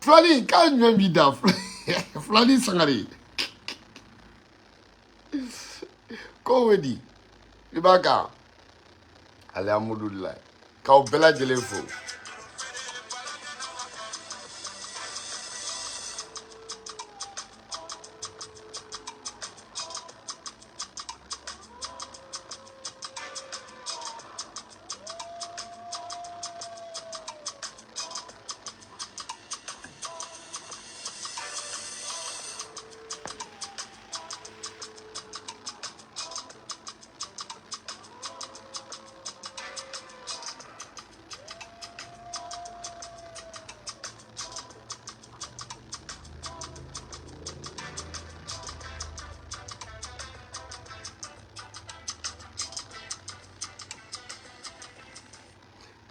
Filani k'a jumɛn b'i da? Filani Sangare ko bɛ di? I b'a kan, alihamudulilayi, k'aw bɛɛ lajɛlen fo.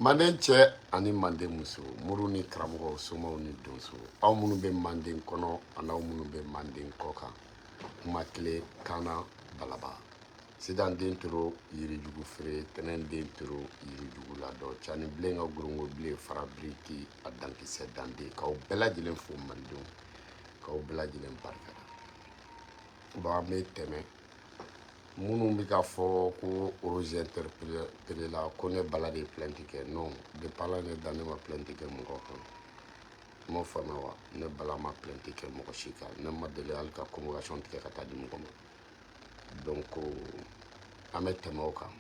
Manden cɛ ani manden muso, muru ni karamɔgɔw, somaw ni donso, aw minnu bɛ manden kɔnɔ ani aw minnu bɛ manden kɔ kan, kuma kelen kana balaba sidan den toro yirijugu feere tɛnɛn den toro yirijugu ladɔn cani bilen ka gorongo bilen fara biriki a dankisɛ danden, k'aw bɛɛ lajɛlen fo malidenw, k'aw bɛɛ lajɛlen barika da. Bon, an bɛ tɛmɛ minnu bɛ k'a fɔ ko Rose interpellé la ko ne Bala de ye plainte kɛ. Non, depuis Ala ne da, ne ma plainte kɛ mɔgɔ kan. I m'o faamuya wa? Ne Bala ma plainte kɛ mɔgɔ si kan, ne ma deli hali ka convocation tigɛ ka taa di mɔgɔ ma. Donc an bɛ tɛmɛ o kan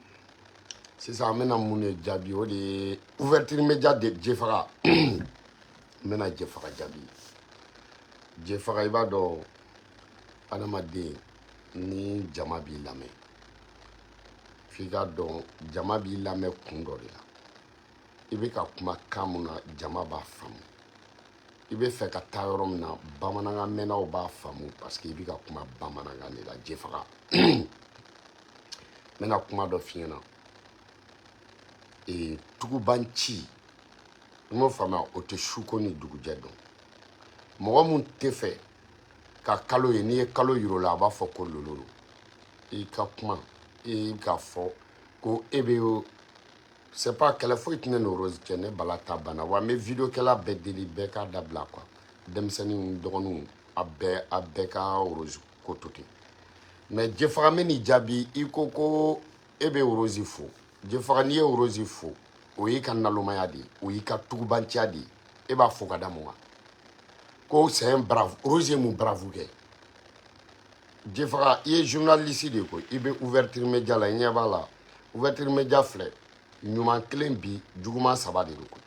sisan. An bɛna mun de jaabi? O de ye ouverture média de Jefaga. N bɛna Jefaga jaabi. Jefaga, i b'a dɔn, adamaden ni jama b'i lamɛn, f'i k'a dɔn jama b'i lamɛn kun dɔ de la. I bɛ ka kuma kan mun na, jama b'a faamu. I bɛ fɛ ka taa yɔrɔ min na, bamanankan mɛnnaw b'a faamu, parce que i bɛ ka kuma bamanankan de la. Jefaga, n bɛna kuma dɔ f'i ɲɛna. Ee, tugubanci, i m'o faamuya, o tɛ suko ni dugujɛ dɔn. Mɔgɔ mun tɛ fɛ ka kalo ye, n'i ye kalo yir'o la, a b'a fɔ ko lolo don. I ka kuma, i k'a fɔ ko e bɛ, c'est pas kɛlɛ foyi tɛ ne ni Rose cɛ. Ne Bala ta banna wa. N bɛ vidéo kɛla bɛɛ deli, bɛɛ k'a dabila quoi. Denmisɛnninw, dɔgɔninw, a bɛɛ, a bɛɛ ka Rose ko to ten. Mais Jefaga, n bɛ n'i jaabi. I ko ko e bɛ Rose fo. Jefaga, n'i ye Rose fo, o y'i ka nalomaya de ye, o y'i ka tugubanciya de ye. E b'a fo ka da mun kan? Ko c'est un brave. Rose ye mun brave kɛ? Jefaga, i ye journaliste de ye koyi, i bɛ ouverture média la. I ɲɛ b'a la, ouverture média filɛ, ɲuman kelen bi, juguman saba de don koyi.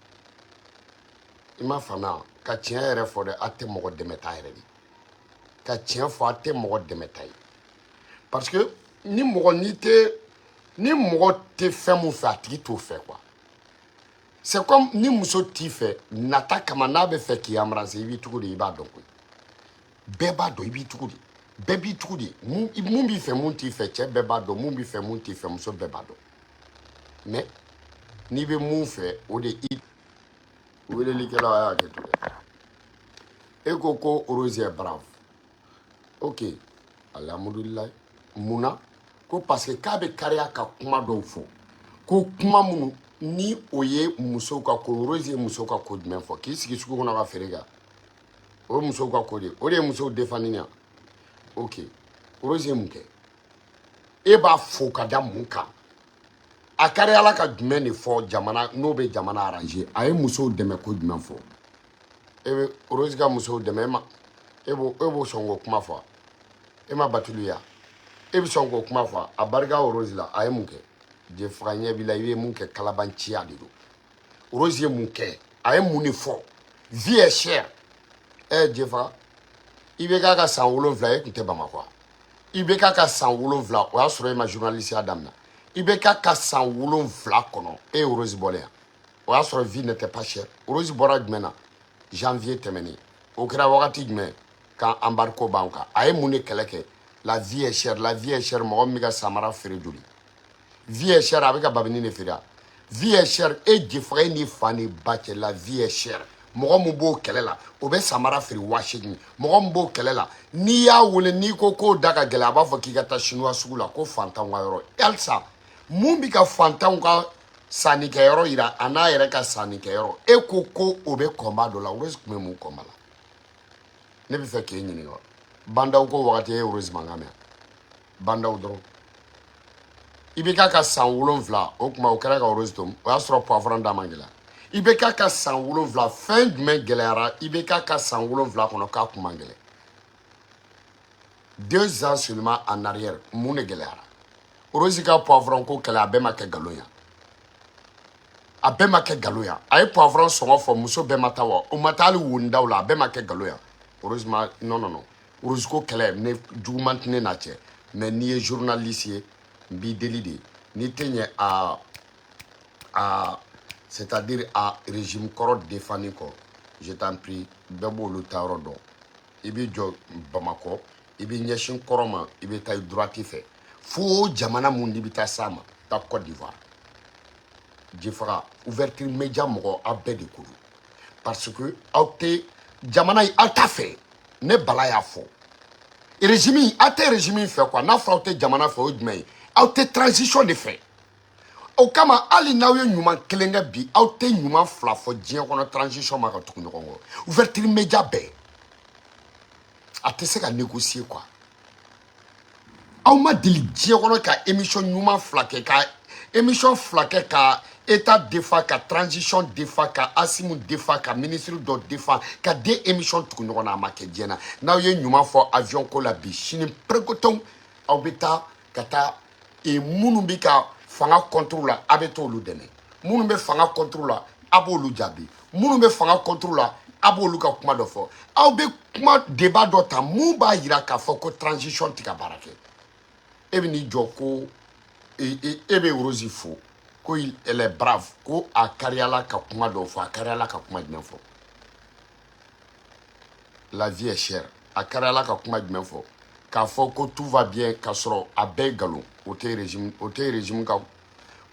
I m'a faamuya? Ka tiɲɛ yɛrɛ fɔ dɛ, a tɛ mɔgɔ dɛmɛ ta yɛrɛ de. Ka tiɲɛ fɔ, a tɛ mɔgɔ dɛmɛ ta ye, parce que ni mɔgɔ n'i tɛ, ni mɔgɔ tɛ fɛn mun fɛ, a tigi t'o fɛ quoi. C'est comme ni muso t'i fɛ nata kama, n'a bɛ fɛ k'i embrasser, i b'i tugu de, i b'a dɔn koyi. Bɛɛ b'a dɔn, i b'i tugu de, bɛɛ b'i tugu de. Mun b'i fɛ, mun t'i fɛ, cɛ bɛɛ b'a dɔn. Mun b'i fɛ, mun t'i fɛ, muso bɛɛ b'a dɔn. Mais n'i bɛ mun fɛ, o de i welelikɛlaw a y'a kɛ to dɛ. E ko ko Rose est brave. Ok, alhamdulilayi. Mun na? Ko parce que k'a bɛ kariya ka kuma dɔw fɔ, ko kuma minnu ni o ye musow ka ko. Rose ye musow ka ko jumɛn fɔ? K'i sigi sugu kɔnɔ ka feere kɛ, o ye musow ka ko de ye, o de ye musow défendre yan. Ok, Rose ye mun kɛ? E b'a fo ka da mun kan? A kariyala ka jumɛn de fɔ jamana n'o bɛ jamana arranger? A ye musow dɛmɛ ko jumɛn fɔ? E bɛ Rose ka musow dɛmɛ, e ma e b'o sɔn k'o kuma fɔ? E ma Batulu ya, e bɛ sɔn k'o kuma fɔ? A barika Rose la, a ye mun kɛ? Jefaga, ɲɛ b'i la, i bɛ mun kɛ? Kalabanciya de don. Rose ye mun kɛ? A ye mun de fɔ? Vie est chère. Ɛ Jefaga, i bɛ k'a ka san 7, e tun tɛ Bamakɔ. I bɛ k'a ka san 7, o y'a sɔrɔ e ma journaliste daminɛ. I bɛ k'a ka san 7 kɔnɔ, e ye Rose bɔlen yan, o y'a sɔrɔ vie n'était pas chère. Rose bɔra jumɛn na? Janvier tɛmɛnen, o kɛra wagati jumɛn kan? Embargo b'an kan. A ye mun de kɛlɛ kɛ? La vie est chère, la vie est chère. Mɔgɔ min bɛ ka samara feere joli? Vie est chère. A bɛ ka babini de feere. Vie est chère. E Jefaga, e ni fa ni ba cɛ, la vie est chère. Mɔgɔ min b'o kɛlɛ la, o bɛ samara feere 8000. Mɔgɔ min b'o kɛlɛ la, n'i y'a wele, n'i ko k'o da ka gɛlɛn, a b'a fɔ k'i ka taa chinois sugu la, ko fantanw ka yɔrɔ. Halisa mun bi ka fantanw ka Sannikɛyɔrɔ yira a n'a yɛrɛ ka sannikɛyɔrɔ. E ko ko o bɛ combat dɔ la. Rose tun bɛ mun combat la? Ne bɛ fɛ k'e ɲininka. Bandaw ko wagati e ye Rose mankan mɛn? Bandaw dɔrɔn i bɛ k'a ka san 7, o tuma o kɛra ka Rose to. O y'a sɔrɔ poivron da man gɛlɛya. I bɛ k'a ka san 7, fɛn jumɛn gɛlɛyara? I bɛ k'a ka san 7 kɔnɔ k'a kun man gɛlɛn. 2 ans seulement en arrière, mun de gɛlɛyara? Rose ka poivron ko kɛlɛ, a bɛɛ ma kɛ nkalon ya? A bɛɛ ma kɛ nkalon ya? A ye poivron sɔngɔ fɔ, muso bɛɛ ma taa wa? O ma taa hali wonidaw la, a bɛɛ ma kɛ nkalon ya? Rose ma, non, non, non. Rose ko kɛlɛ, ne juguman tɛ ne n'a cɛ, mais n'i ye journaliste ye, n b'i deli de, n'i tɛ ɲɛ a, c'est à dire a régime kɔrɔ défendre kɔ, je t'en prie, bɛɛ b'olu ta yɔrɔ dɔn. I b'i jɔ Bamakɔ, i b'i ɲɛsin kɔrɔ ma, i bɛ taa i droite fɛ fo jamana mun n'i bɛ taa s'a ma, taa Côte d'Ivoire. Jefaga, ouverture média mɔgɔ, aw bɛɛ de ko don, parce que aw tɛ jamana in, aw t'a fɛ. Ne Bala y'a fɔ, régime, aw tɛ régime fɛ quoi. N'a fɔra aw tɛ jamana fɛ, o ye jumɛn ye? Aw tɛ transition de fɛ. O kama, hali n'aw ye ɲuman kelen kɛ bi, aw tɛ ɲuman fila fɔ diɲɛ kɔnɔ transition ma ka tugu ɲɔgɔn kɔ. Ouverture média bɛɛ, a tɛ se ka négocier quoi. Aw ma deli diɲɛ kɔnɔ ka émission ɲuman fila kɛ, ka émission fila kɛ ka état défend, ka transition défend, ka Asimu défend, ka ministre dɔ défend, ka den émission tugu ɲɔgɔn na. A ma kɛ diɲɛ na. N'aw ye ɲuman fɔ avion ko la bi, sini perekotɔn aw bɛ taa ka taa e minnu bɛ ka fanga contre la, a bɛ t'olu dɛmɛ. Minnu bɛ fanga contre la, a b'olu jaabi. Minnu bɛ fanga contre la, a b'olu ka kuma dɔ fɔ. Aw bɛ kuma débat dɔ ta mun b'a yira k'a fɔ ko transition tɛ ka baara kɛ. E bɛ n'i jɔ ko e bɛ Rose fo ko elle est brave, ko a kariyala ka kuma dɔw fɔ. A kariyala ka kuma jumɛn fɔ? La vie est chère. A kariyala ka kuma jumɛn fɔ? K'a fɔ ko tout va bien, k'a sɔrɔ a bɛɛ ye nkalon. O tɛ régime, o tɛ régime ka,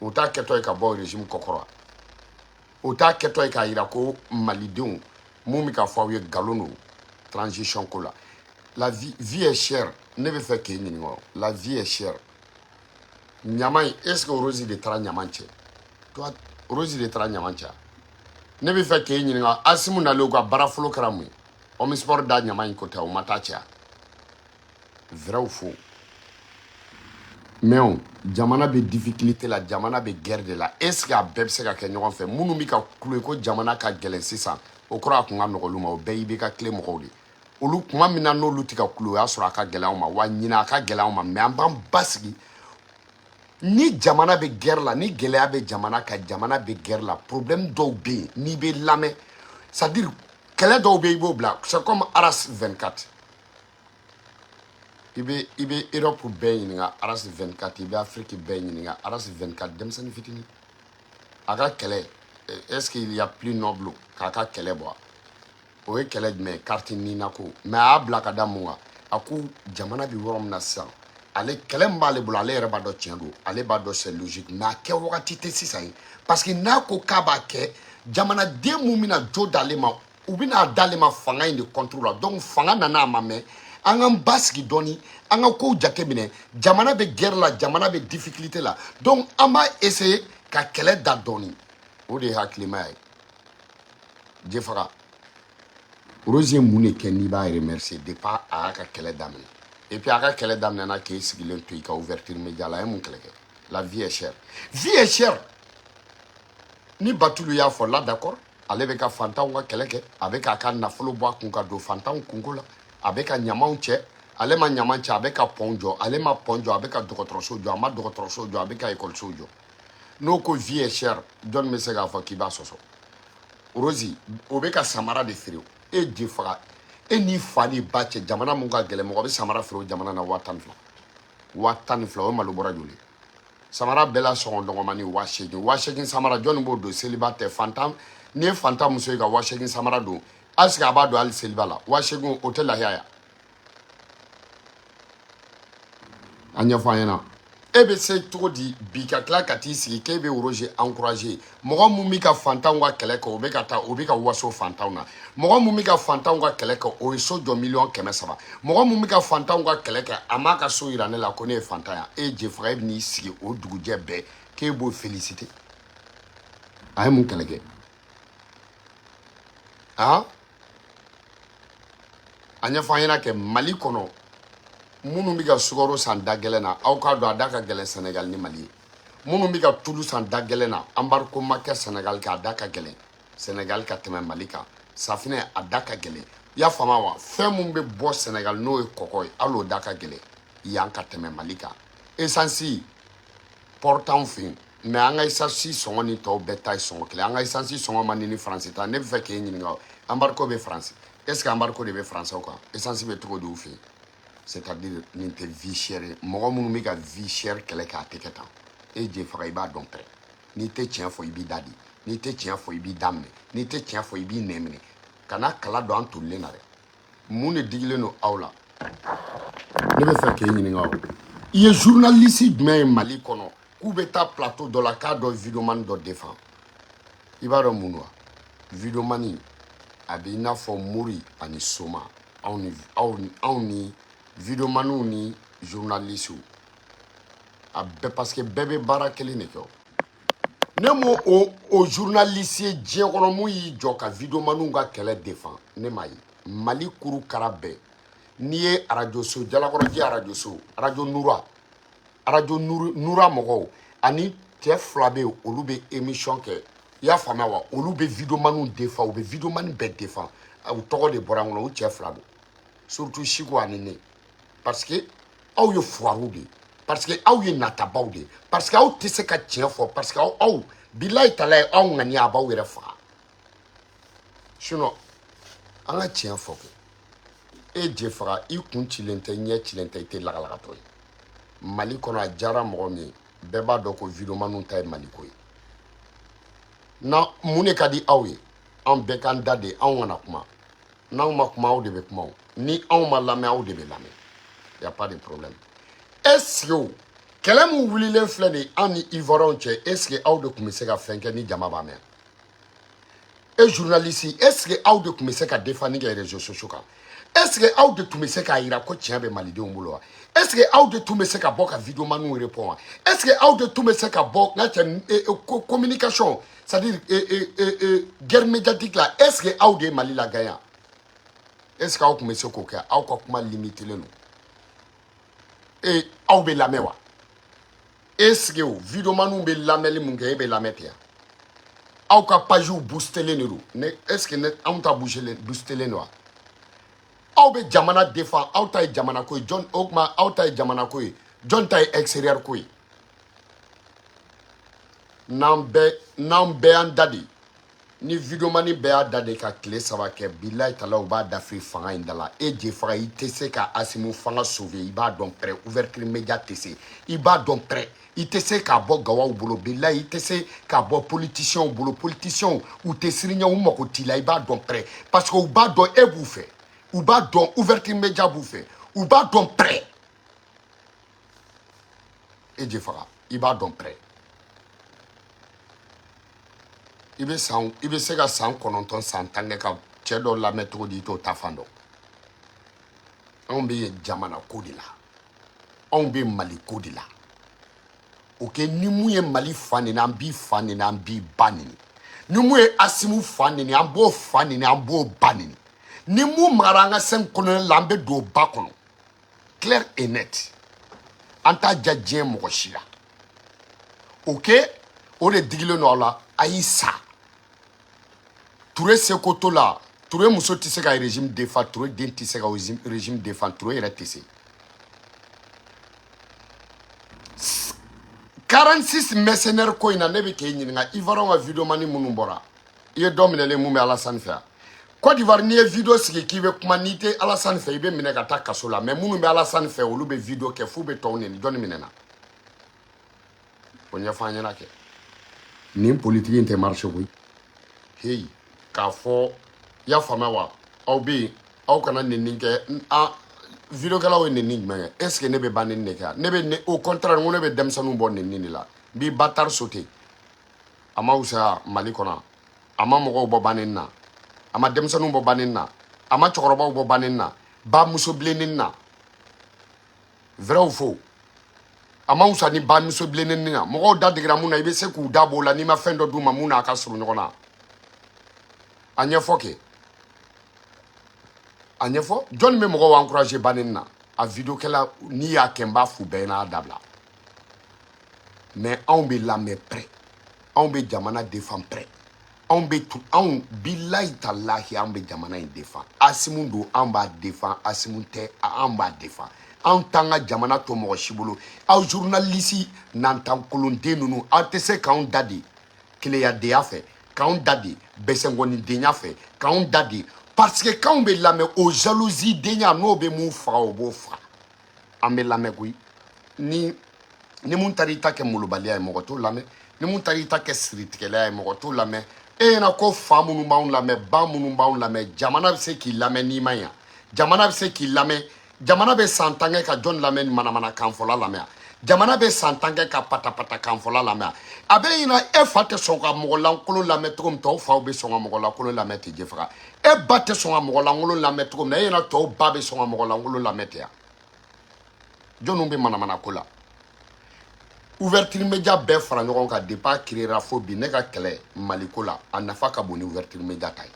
o t'a kɛtɔ ye ka bɔ régime kɔkɔrɔ. O t'a kɛtɔ ye k'a yira ko malidenw, mun bɛ ka fɔ aw ye, nkalon don transition ko la. La vie, vie est chère. Ne bɛ fɛ k'e ɲininka, la vie est chère, ɲama in, est ce que Rose de taara ɲama cɛ? Toi, Rose de taara ɲama cɛ? Ne bɛ fɛ k'e ɲininka, Asimu nalen, u ka baara fɔlɔ kɛra mun ye? Omnisport da ɲama in ko tɛ, o ma taa cɛ? Vrai ou faux? Mais o jamana bɛ difficulté la, jamana bɛ guerre de la. Est ce que a bɛɛ bɛ se ka kɛ ɲɔgɔn fɛ? Minnu bɛ ka kulo ko jamana ka gɛlɛn sisan, o kɔrɔ a kun ka nɔgɔ olu ma. O bɛɛ i bɛ ka tile mɔgɔw de. Olu kuma min na n'olu tɛ ka kulo, o y'a sɔrɔ a ka gɛlɛn anw ma wa. Ɲinɛ a ka gɛlɛn anw ma, mais an b'an basigi. Ni jamana bɛ guerre la, ni gɛlɛya bɛ jamana kan, jamana bɛ guerre la, problème dɔw bɛ yen n'i bɛ lamɛn, c'est à dire kɛlɛ dɔw bɛ yen, i b'o bila. C'est comme Aras 24. I bɛ Europe bɛɛ ɲininka Aras 24, i bɛ Afrique bɛɛ ɲininka Aras 24. Denmisɛnnin fitinin, a ka kɛlɛ, est ce qu'il y a plus noble k'a ka kɛlɛ bɔ? O ye kɛlɛ jumɛn ye? Carte nina ko, mais a y'a bila ka da mun kan? A ko jamana bɛ yɔrɔ min na sisan, ale kɛlɛ min b'ale bolo, ale yɛrɛ b'a dɔn tiɲɛ don, ale b'a dɔn c'est logique, mais a kɛ wagati tɛ sisan ye, parce que n'a ko k'a b'a kɛ, jamanaden mun bɛna jo d'ale ma, u bɛna d'ale ma fanga in de contre la. Donc fanga nana, a ma mɛn, an k'an basigi dɔɔni, an ka kow jateminɛ. Jamana bɛ guerre la, jamana bɛ difficulté la, donc an b'a essayer ka kɛlɛ da dɔɔni. O de ye hakilimaya ye. Jefaga, Rose ye mun de kɛ n'i b'a remercier depuis a y'a ka kɛlɛ daminɛ? Et puis a ka kɛlɛ daminɛna k'e sigilen to i ka ouverture média la, a ye mun kɛlɛ kɛ? La vie est chère, vie est chère. Ni Batulu y'a fɔ là, d'accord, ale bɛ ka fantanw ka kɛlɛ kɛ, a bɛ k'a ka nafolo bɔ a kun ka don fantanw kunko la, a bɛ ka ɲamanw cɛ, ale ma ɲaman cɛ, a bɛ ka pɔn jɔ, ale ma pɔn jɔ, a bɛ ka dɔgɔtɔrɔso jɔ, a ma dɔgɔtɔrɔso jɔ, a bɛ ka ekɔliso jɔ. N'o ko vie est chère, jɔnni bɛ se k'a fɔ k'i b'a sɔsɔ? Rose, o bɛ ka samara de feere. E je faga, e n'i fa n'i ba cɛ, jamana mun ka gɛlɛn, mɔgɔ bɛ samara feere o jamana na 12 000? 12 000, o ye malo bɔra joli? Samara bɛɛ la sɔngɔ dɔgɔmani 8000. 8000 samara, jɔnni b'o don? Seliba tɛ, fantan, n'i ye fantan muso ye ka 8000 samara don, est ce que a b'a don hali seliba la? 8000, o tɛ lahiya ya? A ɲɛfɔ an ɲɛna, e bɛ se cogo di bi ka tila ka t'i sigi k'e bɛ Rose encourager? Mɔgɔ mun bɛ ka fantanw ka kɛlɛ kɛ, o bɛ ka taa, o bɛ ka waso fantanw na. Mɔgɔ mun bɛ ka fantanw ka kɛlɛ kɛ, o ye so jɔ miliyɔn 300. Mɔgɔ mun bɛ ka fantanw ka kɛlɛ kɛ, a m'a ka so yira ne la ko ne ye fantan ye. E je faga, e bɛ n'i sigi o dugujɛ bɛɛ k'e b'o féliciter. A ye mun kɛlɛ kɛ? Han, a ɲɛfɔ an ɲɛna kɛ. Mali kɔnɔ, minnu bɛ ka sukaro san da gɛlɛn na, aw k'a dɔn a da ka gɛlɛn Sɛnɛgali ni Mali ye. Minnu bɛ ka tulu san da gɛlɛn na, embargo ma kɛ Sɛnɛgali kan, a da ka gɛlɛn Sɛnɛgali ka tɛmɛ Mali kan. Safinɛ, a da ka gɛlɛn. I y'a faamu wa? Fɛn mun bɛ bɔ Sɛnɛgali, n'o ye kɔkɔ ye, hali o da ka gɛlɛn yan ka tɛmɛ Mali kan. Essence port t'anw fɛ yen, mais an ka essence sɔngɔ ni tɔw bɛɛ ta ye sɔngɔ kelen. An ka essence sɔngɔ man di ni Faransi ta. Ne bɛ fɛ k'e ɲininka, embargo bɛ Faransi, est ce que embargo de bɛ Faransɛw kan? Essence bɛ cogo di u fɛ yen? C'est à dire, nin tɛ vie chère ye. Mɔgɔ minnu bɛ ka vie chère kɛlɛ kɛ, a tɛ kɛ tan. E je faga, i b'a dɔn pɛrɛ. N'i tɛ tiɲɛ fɔ, i b'i da di. N'i tɛ tiɲɛ fɔ, i b'i da minɛ. N'i tɛ tiɲɛ fɔ, i b'i nɛn minɛ. Kana kala don an tolilen na dɛ. Mun de digilen don aw la? Ne bɛ fɛ k'e ɲininka o. I ye journaliste jumɛn ye Mali kɔnɔ k'u bɛ taa plateau dɔ la k'a dɔn videoman dɔ défend? I b'a dɔn mun don wa? Videoman a bɛ i n'a fɔ mori ani soma. Aw ni aw ni anw ni videomaniw ni journalistew, a bɛɛ, parce que bɛɛ bɛ baara kelen de kɛ o. Ne m'o o journaliste ye diɲɛ kɔnɔ mun y'i jɔ ka videomaniw ka kɛlɛ défend. Ne m'a ye. Mali kuru kara bɛɛ, n'i ye arajo so Jalakɔrɔji, arajo so, arajo Nura, arajo Nura mɔgɔw ani cɛ fila bɛ yen, olu bɛ émission kɛ. I y'a faamuya wa? Olu bɛ videomaniw défend, u bɛ videomani bɛɛ défend. U tɔgɔ de bɔra n kɔnɔ. U cɛ fila don, surtout Siko ani ne, parce que aw ye fuwaruw de ye, parce que aw ye natabaw de ye, parce que aw tɛ se ka tiɲɛ fɔ, parce que aw bilayi tala ye, aw ŋaniya a b'aw yɛrɛ faga. Sinon an ka tiɲɛ fɔ kɛ. E je faga, i kun cilen tɛ, ɲɛ cilen tɛ, i tɛ lagalagatɔ ye. Mali kɔnɔ, a diyara mɔgɔ min ye, bɛɛ b'a dɔn ko videomaniw ta ye Maliko ye. Na mun de ka di aw ye? Anw bɛɛ k'an da de, anw kana kuma. N'anw ma kuma, aw de bɛ kuma o. Ni anw ma lamɛn, aw de bɛ lamɛn. Y a pas de problème. Est ce que o kɛlɛ min wulilen filɛ nin ye an ni Ivoiriyɛnw cɛ, est ce que aw de tun bɛ se ka fɛn kɛ ni jama b'a mɛn? E journaliste, est ce que aw de tun bɛ se ka défendre kɛ réseaux sociaux kan? Est ce que aw de tun bɛ se k'a yira ko tiɲɛ bɛ malidenw bolo wa? Est ce que aw de tun bɛ se ka bɔ ka videomaniw répond wa? Est ce que aw de tun bɛ se ka bɔ n ka cɛ communication, c'est à dire guerre médiatique la? Est ce que aw de ye Mali la gagné? Est ce que aw tun bɛ se k'o kɛ? Aw ka kuma limité don. E, aw bɛ lamɛn wa? Est ce que o videomaniw bɛ lamɛnli mun kɛ, e bɛ lamɛn ten? Aw ka pagew boostelen de don. Ne, est ce que ne, anw ta boostelen don wa? Aw bɛ jamana défend, aw ta ye jamana ko ye. Jɔn o tuma, aw ta ye jamana ko ye, jɔn ta ye extérieur ko ye? N'an bɛɛ y'an da de, ni videomani bɛɛ y'a da de ka tile 3 kɛ, bilayi tala, u b'a dafiri fanga in da la. E je faga, i tɛ se ka Asimu fanga sauver, i b'a dɔn pɛrɛ. Ouverture média tɛ se, i b'a dɔn pɛrɛ. I tɛ se k'a bɔ gawaw bolo, bilayi. I tɛ se k'a bɔ politiciens bolo. Politiciens, u tɛ siran ɲɛ, u mago t'i la, i b'a dɔn pɛrɛ, parce que u b'a dɔn e b'u fɛ, u b'a dɔn ouverture média b'u fɛ, u b'a dɔn pɛrɛ. E je faga, i b'a dɔn pɛrɛ. I bɛ san, i bɛ se ka san 9, san 10 kɛ ka cɛ dɔ lamɛn cogo di? I t'o ta fan dɔn. Anw bɛ jamana ko de la, anw bɛ Mali ko de la. Ok, ni mun ye Mali fa neni, an b'i fa neni, an b'i ba neni. Ni mun ye Asimu fa neni, an b'o fa neni, an b'o ba neni. Ni mun magara an ka cinq colonel la, an bɛ don o ba kɔnɔ, clair et net. An t'a diya diɲɛ mɔgɔ si la. Ok, o de digilen don aw la. A y'i sa Ture seko to la. Ture muso tɛ se ka régime défend, Ture den tɛ se ka régime défend, Ture yɛrɛ tɛ se. 46 mercenaires ko in na, ne bɛ k'e ɲininka. Ivoiriyɛnw ka videomani minnu bɔra, i ye dɔ minɛlen mun bɛ Alasani fɛ yan? Côte d'Ivoire, n'i ye vidéo sigi k'i bɛ kuma, n'i tɛ Alasani fɛ, i bɛ minɛ ka taa kaso la. Mais minnu bɛ Alasani fɛ, olu bɛ vidéo kɛ f'u bɛ tɔw neni. Jɔnni minɛna? O ɲɛfɔ an ɲɛna kɛ. Nin politiki in tɛ marché koyi. Heyi, k'a fɔ, i y'a faamuya wa? Aw bɛ yen, aw kana neni kɛ. An videokɛlaw ye neni jumɛn kɛ? Est ce que ne bɛ ba neni de kɛ? Ne bɛ ne, au contraire, n ko ne bɛ denmisɛnninw bɔ neni de la. N b'i bâtard sauter. A ma fisaya Mali kɔnɔ, a ma mɔgɔw bɔ ba neni na, a ma denmisɛnninw bɔ ba neni na, a ma cɛkɔrɔbaw bɔ ba neni na, ba muso bilenni na. Vrai ou faux? A ma wusa ni bamuso bilennen na. Mɔgɔw da digira mun na, i bɛ se k'u da b'o la n'i ma fɛn dɔ d'u ma mun n'a ka surun ɲɔgɔn na. A ɲɛfɔ kɛ, a ɲɛfɔ. Jɔnni bɛ mɔgɔw encourager banni na? A vidéo kɛla, n'i y'a kɛ, n b'a f'u bɛɛ n'a dabila. Mais anw bɛ lamɛn prêt, anw bɛ jamana défend prêt, anw bɛ tu anw bilayi talahi, anw bɛ jamana in défend. Asimu don, anw b'a défend. Asimu tɛ, anw b'a défend. Anw t'an ka jamana to mɔgɔ si bolo. Aw journaliste nantankolonden ninnu, aw tɛ se k'anw da de keleyadenya fɛ, k'anw da de bɛsɛnkɔnidenya fɛ, k'anw da de, parce que k'anw bɛ lamɛn. O jalousie denya n'o bɛ mun faga, o b'o faga. An bɛ lamɛn koyi. Ni mun taara i ta kɛ molobaliya ye, mɔgɔ t'o lamɛn. Ni mun taara i ta kɛ siritigɛlaya ye, mɔgɔ t'o lamɛn. E ɲɛna ko fa minnu b'anw lamɛn, ba minnu b'anw lamɛn, jamana bɛ se k'i lamɛn n'i ma ɲa? Jamana bɛ se k'i lamɛn? Jamana bɛ san 10 kɛ ka jɔn lamɛn? Manamanakan fɔla lamɛn? Jamana bɛ san 10 kɛ ka patapata kan fɔla lamɛn? A bɛ ɲina e fa tɛ sɔn ka mɔgɔ lankolon lamɛn cogo min, tɔw faw bɛ sɔn ka mɔgɔ lankolon lamɛn ten. Jefaga, e ba tɛ sɔn ka mɔgɔ lankolon lamɛn cogo min na, e ɲɛna tɔw ba bɛ sɔn ka mɔgɔ lankolon lamɛn ten. Yan jɔnniw bɛ manamana ko la? Ouverture média bɛɛ fara ɲɔgɔn kan, depuis a créera fo bi, ne ka kɛlɛ Maliko la, a nafa ka bon ni ouverture média ta ye.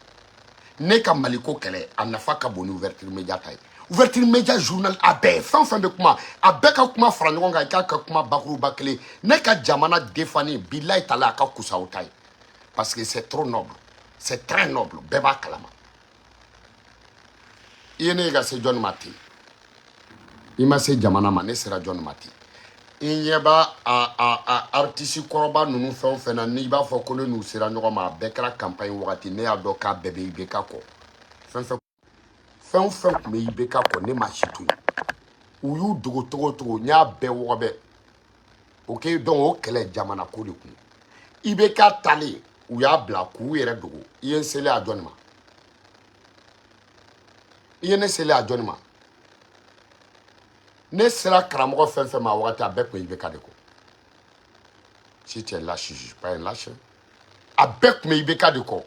Ne ka Maliko kɛlɛ, a nafa ka bon ni ouverture média ta ye. Ouverture média journal, a bɛɛ, fɛn o fɛn bɛ kuma, a bɛɛ ka kuma fara ɲɔgɔn kan, i k'a ka kuma bakuruba kelen. Ne ka jamana défani, bilayi tala, a ka kusa o ta ye, parce que c'est trop noble, c'est très noble, bɛɛ b'a kalama. I ye ne ye ka se jɔnni ma ten? I ma se jamana ma, ne sera jɔnni ma ten? I ɲɛ b'a a artiste kɔrɔba ninnu fɛn o fɛn na, n'i b'a fɔ ko ne n'u sera ɲɔgɔn ma, a bɛɛ kɛra campagne wagati. Ne y'a dɔn k'a bɛɛ bɛ IBK kɔ. Fɛn fɛn, fɛn o fɛn tun bɛ IBK kɔ, ne ma si to yen. U y'u dogo togo togo, n y'a bɛɛ wɔgɔbɛ. Ok, donc o kɛlɛ jamana ko de kun. IBK talen, u y'a bila k'u yɛrɛ dogo. I ye n selen a jɔnni ma? I ye ne selen a jɔnni ma? Ne sera karamɔgɔ fɛn fɛn ma a wagati, a bɛɛ tun bɛ IBK de kɔ. Si tu es lâche, je suis pas un lâche. A bɛɛ tun bɛ IBK de kɔ.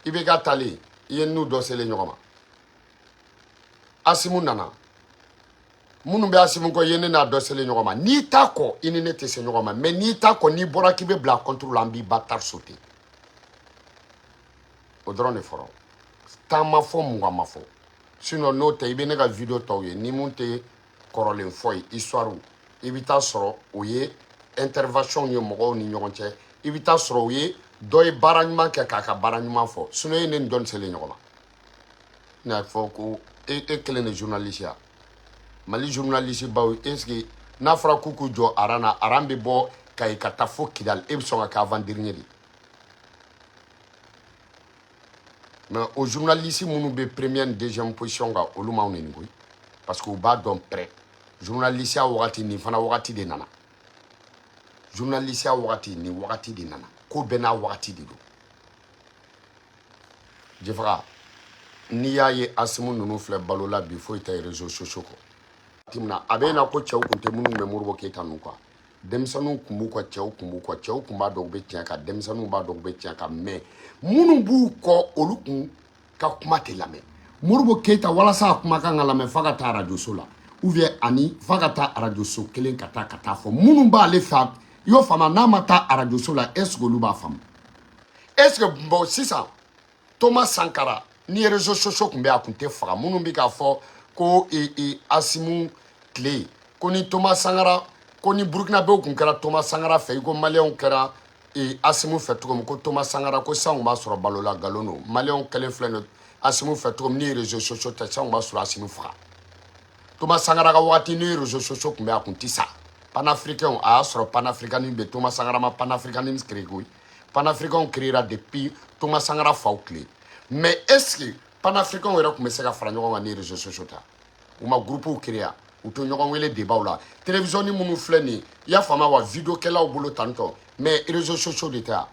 IBK talen, i ye n'u dɔ selen ɲɔgɔn ma. Asimu nana, minnu bɛ Asimu kɔ, i ye ne n'a dɔ selen ɲɔgɔn ma. N'i t'a kɔ, i ni ne tɛ se ɲɔgɔn ma. Mais n'i t'a kɔ, n'i bɔra k'i bɛ bila contre la, an b'i ba tar sauter. O dɔrɔn de fɔra. 10 ma fɔ, 20 ma fɔ. Sinon n'o tɛ, i bɛ ne ka vidéo tɔw ye, ni mun tɛ kɔrɔlen fɔ ye, histoire, i bɛ taa sɔrɔ o ye intervention ye mɔgɔw ni ɲɔgɔn cɛ. I bɛ taa sɔrɔ o ye dɔ ye baara ɲuman kɛ k'a ka baara ɲuman fɔ. Sinon e ne ni dɔnni selen ɲɔgɔn ma, ne y'a fɔ ko e kelen de journaliste ya. Mali journaliste baw, est ce que n'a fɔra k'u k'u jɔ aran na, aran bɛ bɔ Kayi ka taa fo Kidali, e bɛ sɔn ka kɛ avant dernier de? Mais o journaliste minnu bɛ première ni deuxième position kan, olu m'anw neni koyi, parce que u b'a dɔn prêt. Journaliste ya wagati nin fana wagati de nana. Journaliste ya wagati nin wagati de nana. Ko bɛɛ n'a wagati de don. Jefaga, n'i y'a ye Asimu ninnu filɛ balo la bi, foyi tɛ réseaux sociaux kɔ. Waati min na a bɛ na ko cɛw tun tɛ minnu bɛ Modibo Keyita ninnu kan, denmisɛnninw tun b'u kɔ, cɛw tun b'u kɔ. Cɛw tun b'a dɔn u bɛ tiɲɛ kan, denmisɛnninw b'a dɔn u bɛ tiɲɛ kan, mais minnu b'u kɔ, olu kun ka kuma tɛ lamɛn. Modibo Keyita, walasa a kumakan ka lamɛn, f'a ka taa arajoso la, ou bien ani f'a ka taa arajoso kelen ka taa fɔ minnu b'ale fɛ. I y'o faamu? N'a ma taa arajoso la, est ce que olu b'a faamu? Est ce que bon, sisan Thomas Sankara, ni réseaux sociaux tun bɛ, a tun tɛ faga. Minnu bɛ k'a fɔ ko Asimu tile ko ni Thomas Sankara, ko ni Burukinabew tun kɛra Thomas Sankara fɛ i ko Maliyɛnw kɛra Asimu fɛ cogo min, ko Thomas Sankara ko san tun b'a sɔrɔ balo la, nkalon don. Maliyɛnw kɛlen filɛ nin Asimu fɛ cogo min, ni réseaux sociaux tɛ, san tun b'a sɔrɔ Asimu faga. Thomas Sankara ka waati, ni réseaux sociaux tun bɛ, a tun tɛ sa. Panafricain, a y'a sɔrɔ panafricanisme bɛ. Thomas Sankara ma panafricanisme créé koyi. Panafricain créera depuis Thomas Sankara faw tile. Mais est ce que panafricain yɛrɛ tun bɛ se ka fara ɲɔgɔn kan ni réseaux sociaux ta? U ma groupe créé, u to ɲɔgɔn wele débat la, télévision ni minnu filɛ nin ye, i y'a faamuya wa, vidéo kɛlaw bolo tantɔ. Mais réseaux sociaux de tɛ yan.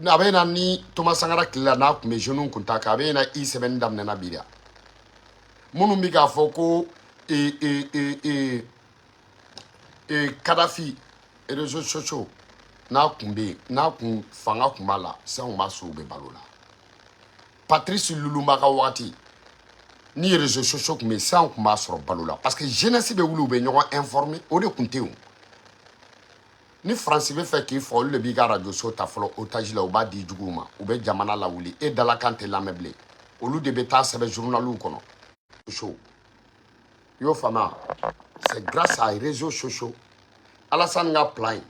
A bɛ na ni Thomas Sankara tile la, n'a tun bɛ jeunes kun ta kan, a bɛ na i sɛbɛnni daminɛna bi de. Minnu bɛ k'a fɔ ko e e e e e Kadafi, réseaux sociaux n'a kun bɛ yen, n'a kun fanga kun b'a la, sisan kun b'a sɔrɔ u bɛ balo la. Patrice Lumumba ka wagati, Ni réseaux sociaux tun bɛ yen sisan, tun b'a sɔrɔ balo la, parce que jeunesse bɛ wuli, u bɛ ɲɔgɔn informer. O de tun tɛ yen. Ni Faransi bɛ fɛ k'i fɔ, olu de b'i ka radio so ta fɔlɔ otage la, u b'a di juguw ma, u bɛ jamana lawuli, e dalakan tɛ lamɛn bilen. Olu de bɛ taa sɛbɛn journaliw kɔnɔ. Sociaux, i y'o faamuya? C'est grâce à réseaux sociaux. Alassane ka plan ye,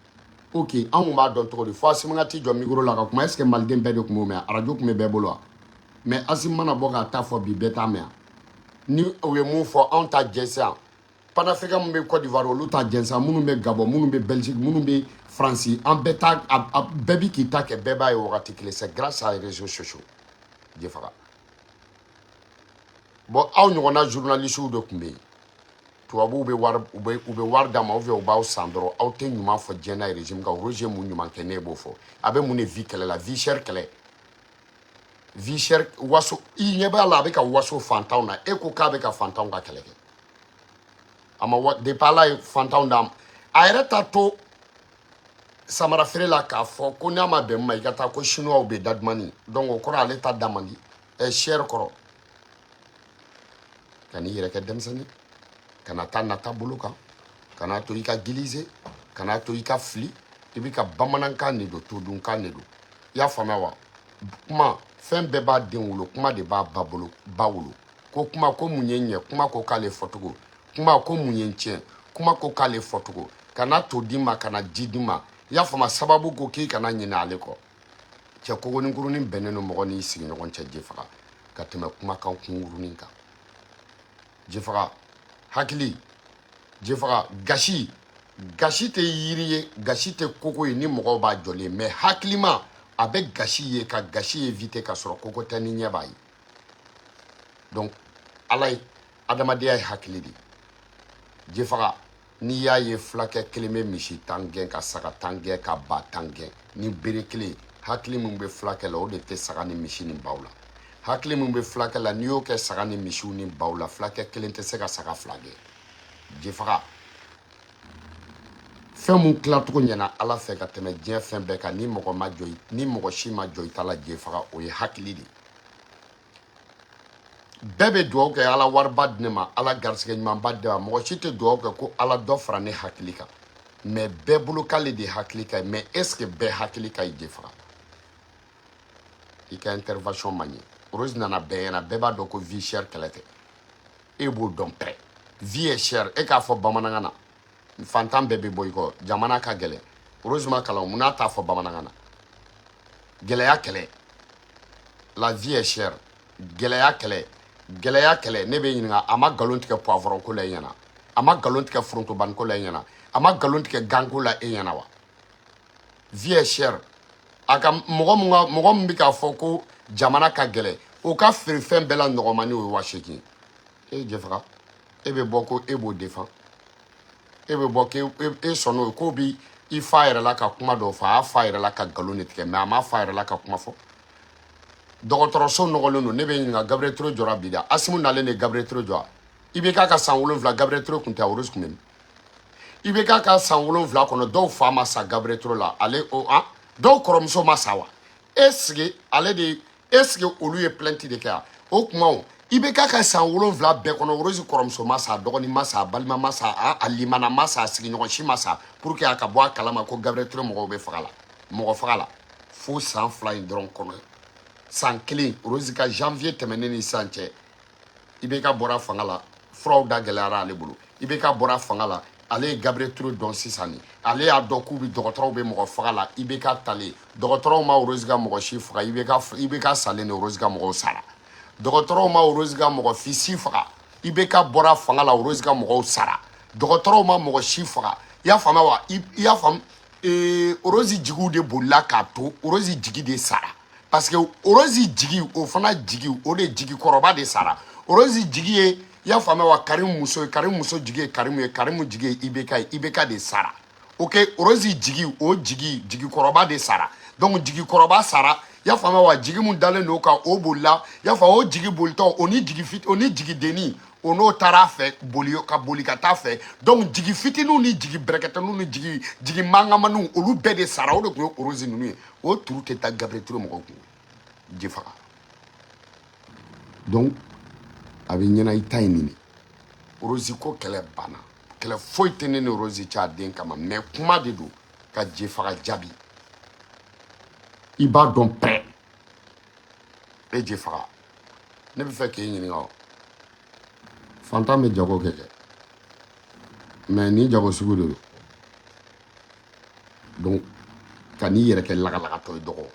ok, anw kun b'a dɔn cogo di? Fo Asimi ka t'i jɔ micro la ka kuma. Est ce que maliden bɛɛ de tun b'o mɛn? Arajo tun bɛ bɛɛ bolo wa? Mais Asimi mana bɔ k'a ta fɔ bi, bɛɛ t'a mɛn. Ni u ye mun fɔ, anw ta jɛnsɛn yan. Panafricain min bɛ Côte d'Ivoire, olu ta jɛnsɛn. Minnu bɛ Gabon, minnu bɛ Belgique, minnu bɛ Faransi, an bɛɛ ta, bɛɛ bi k'i ta kɛ, bɛɛ b'a ye wagati kelen. C'est grâce à réseaux sociaux. Jefaga, bon, aw ɲɔgɔnna journalistes de tun bɛ yen. Tubabuw bɛ wari, u bɛ wari d'a ma, ou bien u b'aw san dɔrɔn. Aw tɛ ɲuman fɔ diɲɛ na régime kan. Roger, mun ɲuman kɛ? Ne b'o fɔ. A bɛ mun de vie kɛlɛ la? Vie chère kɛlɛ, vie chère, waso. I ɲɛ b'a la, a bɛ ka waso fantanw na. E ko k'a bɛ ka fantanw ka kɛlɛ kɛ. A ma wa depuis Ala ye fantanw d'a ma, a yɛrɛ ta to samara feere la k'a fɔ ko n'a ma bɛn ma, i ka taa ko chinois bɛ dadumani. Donc o kɔrɔ, ale ta da man di ɛ cher kɔrɔ. Ka n'i yɛrɛ kɛ denmisɛnnin, kana taa nata bolo kan, kana to i ka gilize, kana to i ka fili. I bɛ ka bamanankan de don, todunkan de don, i y'a faamuya wa? Kuma, fɛn bɛɛ b'a den wolo, kuma de b'a ba bolo, ba wolo. Ko kuma ko mun ye n ɲɛ, kuma ko k'ale fɔcogo, kuma ko mun ye n tiɲɛ, kuma ko k'ale fɔcogo. Kana to di ma, kana ji di ma, i y'a faamu? Sababu ko k'i kana ɲinɛ ale kɔ. Cɛ, kogoninkurunin bɛnnen don mɔgɔ n'i sigiɲɔgɔn cɛ, Jefaga, ka tɛmɛ kumakan kunkurunin kan. Jefaga, hakili, Jefaga, gasi, gasi tɛ yiri ye, gasi tɛ koko ye ni mɔgɔw b'a jɔlen. Mais hakilima, a bɛ gasi ye ka gasi éviter ka sɔrɔ koko tɛ ni ɲɛ b'a ye. Donc Ala ye adamadenya ye hakili de ye. Jefaga, n'i y'a ye fulakɛ kelen bɛ misi 10 gɛn, ka saga 10 gɛn, ka ba 10 gɛn ni bere kelen, hakili min bɛ fulakɛ la, o de tɛ saga ni misi ni baw la. Hakili min bɛ fulakɛ la, n'i y'o kɛ saga ni misiw ni baw la, fulakɛ kelen tɛ se ka saga 2 gɛn. Jefaga, fɛn mun tilacogo ɲɛna Ala fɛ ka tɛmɛ diɲɛ fɛn bɛɛ kan, ni mɔgɔ ma jɔ, ni mɔgɔ si ma jɔ i ta la, Jefaga, o ye hakili de ye. Bɛɛ bɛ dugawu kɛ Ala wariba di ne ma, Ala garisɛgɛ ɲumanba di ne ma. Mɔgɔ si tɛ dugawu kɛ ko Ala dɔ fara ne hakili kan. Mais bɛɛ bolo k'ale de hakili ka ɲi. Mais est ce que bɛɛ hakili ka ɲi? Jefaga, i ka intervention ma ɲɛ. Rose nana bɛɛ ɲɛna, bɛɛ b'a dɔn ko vie chère kɛlɛ tɛ. E b'o dɔn pɛrɛ, vie est chère. E k'a fɔ bamanankan na, fantan bɛɛ bɛ bɔ i kɔ. Jamana ka gɛlɛn. Rose ma kalan, mun n'a t'a fɔ bamanankan na? Gɛlɛya kɛlɛ, la vie est chère, gɛlɛya kɛlɛ, gɛlɛya kɛlɛ. Ne bɛ ɲininka, a ma nkalon tigɛ poivron ko la e ɲɛna? A ma nkalon tigɛ forontobani ko la e ɲɛna? A ma nkalon tigɛ ganko la e ɲɛna wa? Vie est chère. A ka mɔgɔ mun ka mɔgɔ min bɛ k'a fɔ ko jamana ka gɛlɛn, o ka feerefɛn bɛɛ la nɔgɔmani, o ye 8000 ye. E Jɛfaga, e bɛ bɔ ko e b'o défend, e bɛ bɔ k'e e sɔnn'o ye, k'o bi i fa yɛrɛ la ka kuma dɔw fɔ. A y'a fa yɛrɛ la ka nkalon de tigɛ, mais a m'a fa yɛrɛ la ka kuma fɔ. Dɔgɔtɔrɔso nɔgɔlen don. Ne bɛ ɲininka, Gabriel Touré jɔra bi da. Asimu nalen de Gabriel Touré jɔ. I bɛ k'a ka san 7, Gabriel Touré kun tɛ, Rose kun bɛ min? I bɛ k'a ka san 7 kɔnɔ, dɔw fa ma sa Gabriel Touré la, ale o an dɔw kɔrɔmuso ma sa wa? Est ce que ale de, est ce que olu ye plainte de kɛ yan o kuma? O i bɛ k'a ka san 7 bɛɛ kɔnɔ, Rose kɔrɔmuso ma sa, a dɔgɔnin ma sa, a balima ma sa, a limana ma sa, a sigiɲɔgɔn si ma sa pour que a ka bɔ a kalama ko Gabriel Touré mɔgɔw bɛ faga la, mɔgɔ faga la. Fo san 2 in dɔrɔn kɔnɔ, san kelen, Rose ka janvier tɛmɛnen ni sisan cɛ, IBK bɔra fanga la, furaw da gɛlɛyara ale bolo. IBK bɔra fanga la, ale ye Gabriel Touré dɔn sisan ni ale y'a dɔn k'u bɛ dɔgɔtɔrɔw bɛ mɔgɔ faga la. IBK talen, dɔgɔtɔrɔw ma Rose ka mɔgɔ si faga. IBK salen de, Rose ka mɔgɔw sara. Dɔgɔtɔrɔw ma Rose ka mɔgɔ fi si faga. IBK bɔra fanga la, Rose ka mɔgɔw sara. Dɔgɔtɔrɔw ma mɔgɔ si faga, i y'a faamuya wa? I y'a faamu? Rose jigiw de bolila k'a to, Rose jigi de sara, parce que Rose jigi, o fana jigi, o de jigi kɔrɔba de sara. Rose jigi ye, i y'a faamuya wa, Karim muso ye. Karim muso jigi ye Karim ye, Karim jigi ye IBK ye, IBK de sara. Ok, Rose jigi, o jigi, jigi kɔrɔba de sara. Donc jigi kɔrɔba sara, i y'a faamuya wa? Jigi mun dalen don o kan, o bolila, i y'a faamu? O jigi bolitɔ, o ni jigi fit, o ni jigi denni, o n'o taara a fɛ, boli ka boli ka taa fɛ. Donc jigi fitininw ni jigi bɛrɛkɛtɛninw ni jigi mangamaniw, olu bɛɛ de sara. O de tun ye Rose ninnu ye. O turu tɛ taa Gabriel Touré mɔgɔw kun. Jefaga, donc A bɛ ɲɛna i ta ye nin de. Rose ko kɛlɛ banna, kɛlɛ foyi tɛ ne ni Rose cɛ a den kama, mais kuma de don ka Jefaga jaabi. I b'a dɔn pɛrɛ e Jefaga, ne bɛ fɛ k'e ɲininka o. Fantan bɛ jago kɛ dɛ, mais nin jago sugu de don. Donc ka n'i yɛrɛ kɛ lagalagatɔ ye, dɔgɔ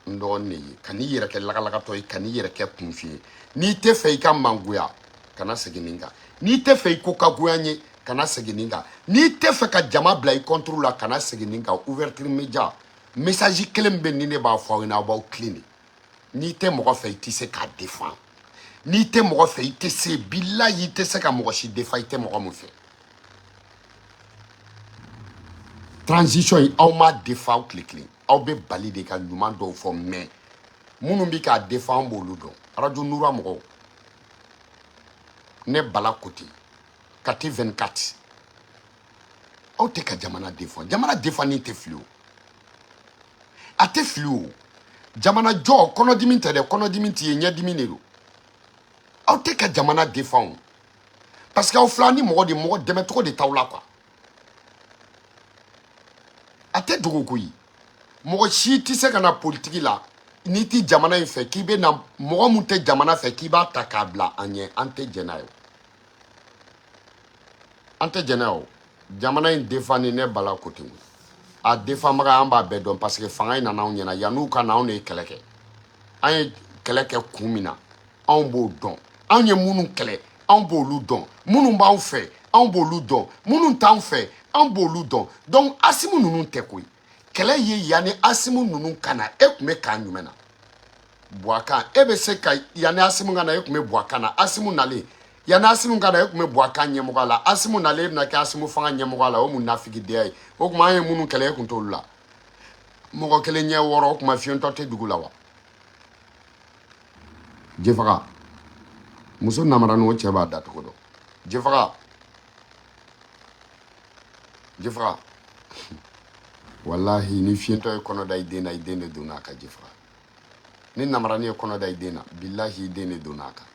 n dɔgɔnin de ye, ka n'i yɛrɛ kɛ lagalagatɔ ye, ka n'i yɛrɛ kɛ kunfin ye. N'i tɛ fɛ i ka mangoya, kana segin nin kan. N'i tɛ fɛ i ko ka goya n ye, kana segin nin kan. N'i tɛ fɛ ka jama bila i contre la, kana segin nin kan. Ouverture média message kelen bɛ ni ne b'a fɔ aw ɲɛna, aw b'aw tilen de. N'i tɛ mɔgɔ fɛ, i tɛ se k'a défend. N'i tɛ mɔgɔ fɛ, i tɛ se, bilahi, i tɛ se ka mɔgɔ si défend i tɛ mɔgɔ min fɛ. Transition in, aw m'a défend aw tile kelen. Aw bɛ bali de ka ɲuman dɔw fɔ, mais minnu bɛ k'a défend, an b'olu dɔn. Radio Nura mɔgɔw, ne Bala Kote, Kati 24, aw tɛ ka jamana défend. Jamana défend ni tɛ fili o, a tɛ fili o. Jamana jɔ kɔnɔdimi tɛ dɛ, kɔnɔdimi t'i ye, ɲɛdimi de don. Aw tɛ ka jamana défend o, parce que aw fila ni mɔgɔ de mɔgɔ dɛmɛcogo de t'aw la quoi. A tɛ dogo koyi, mɔgɔ si tɛ se ka na politiki la n'i tɛ jamana in fɛ k'i bɛ na mɔgɔ mun tɛ jamana fɛ k'i b'a ta k'a bila an ɲɛ. An tɛ jɛn n'a ye o, an tɛ jɛn n'a ye o. Jamana in défend ni ne Bala ko ten, a défendbaga an b'a bɛɛ dɔn, parce que fanga in nana anw ɲɛna. Yann'u ka na, anw de ye kɛlɛ kɛ. An ye kɛlɛ kɛ kun min na, anw b'o dɔn. Anw ye minnu kɛlɛ, anw b'olu dɔn. Minnu b'anw fɛ, anw b'olu dɔn. Minnu t'anw fɛ, anw b'olu dɔn. Donc Asimu ninnu tɛ koyi. Kɛlɛ ye yanni Asimu ninnu ka na, e tun bɛ kan jumɛn na? Buwakan. E bɛ se ka yanni Asimu ka na, e tun bɛ Buwakan na. Asimu nalen, yanni Asimu ka na, e tun bɛ Buwakan ɲɛmɔgɔ la. Asimu nalen, e bɛna kɛ Asimu fanga ɲɛmɔgɔ la. O mun nafigidenya ye? O tuma an ye minnu kɛlɛ, e tun t'olu la. Mɔgɔ kelen ɲɛ wɔɔrɔ, o tuma fiyentɔ tɛ dugu la wa? Jefaga muso namara n'o cɛ b'a dacogo dɔn. Jefaga, Jefaga, walahi ni fiyentɔ ye kɔnɔ da i den na, i den de donna a kan. Jefaga, ni namarani ye kɔnɔ da i den na, bilahi i den de donna a kan.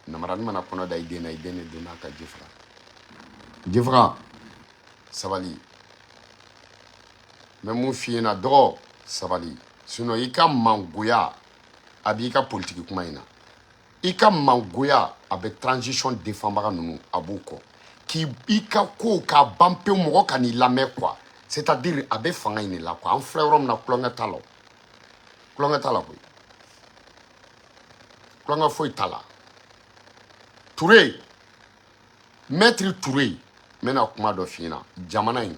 Namarani mana kɔnɔ da i den na, i den de donna a kan. Jefaga, Jefaga, sabali. N bɛ mun f'i ɲɛna dɔgɔ, sabali, sinon i ka mangoya a b'i ka politiki kuma in na. I ka mangoya a bɛ transition défendbaga ninnu, a b'u kɔ k'i i ka kow k'a ban pewu, mɔgɔ ka n'i lamɛn quoi. C'est à dire a bɛ fanga in de la quoi. An filɛ yɔrɔ min na, kulonkɛ t'a la o, kulonkɛ t'a la koyi, kulonkɛ foyi t'a la. Ture, maître Ture, n bɛna kuma dɔ f'i ɲɛna. Jamana in,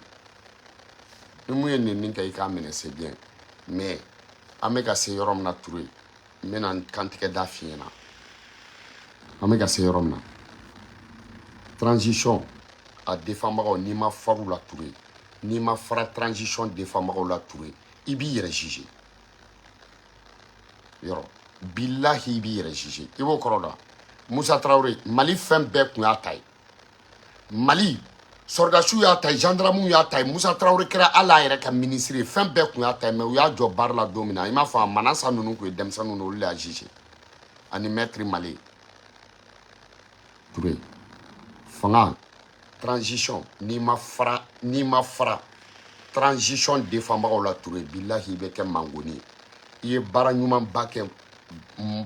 ni mun ye nɛni kɛ, i k'a minɛ, c'est bien, mais an bɛ ka se yɔrɔ min na, Ture, n bɛna n kantigɛ da f'i ɲɛna. An bɛ ka se yɔrɔ min na, transition a défendbagaw, n'i ma far'u la, Ture, n'i ma fara transition défendbagaw la, Ture, i b'i yɛrɛ juger. Yɔrɔ bilahi, i b'i yɛrɛ juger. I b'o kɔrɔ dɔn? Musa Tarawele, Mali fɛn bɛɛ tun y'a ta ye. Mali sɔrɔdasiw y'a ta ye, gendarmew y'a ta ye. Musa Tarawele kɛra hali a yɛrɛ ka ministre ye. Fɛn bɛɛ tun y'a ta ye, mais u y'a jɔ baara la don min na, i m'a fɔ a Manasa ninnu tun ye denmisɛnninw de, olu de y'a juger, ani maître Mali Ture. Fanga transition, n'i ma fara, n'i ma fara transition défendbagaw la, Ture, bilahi i bɛ kɛ mangoni ye. I ye baara ɲumanba kɛ,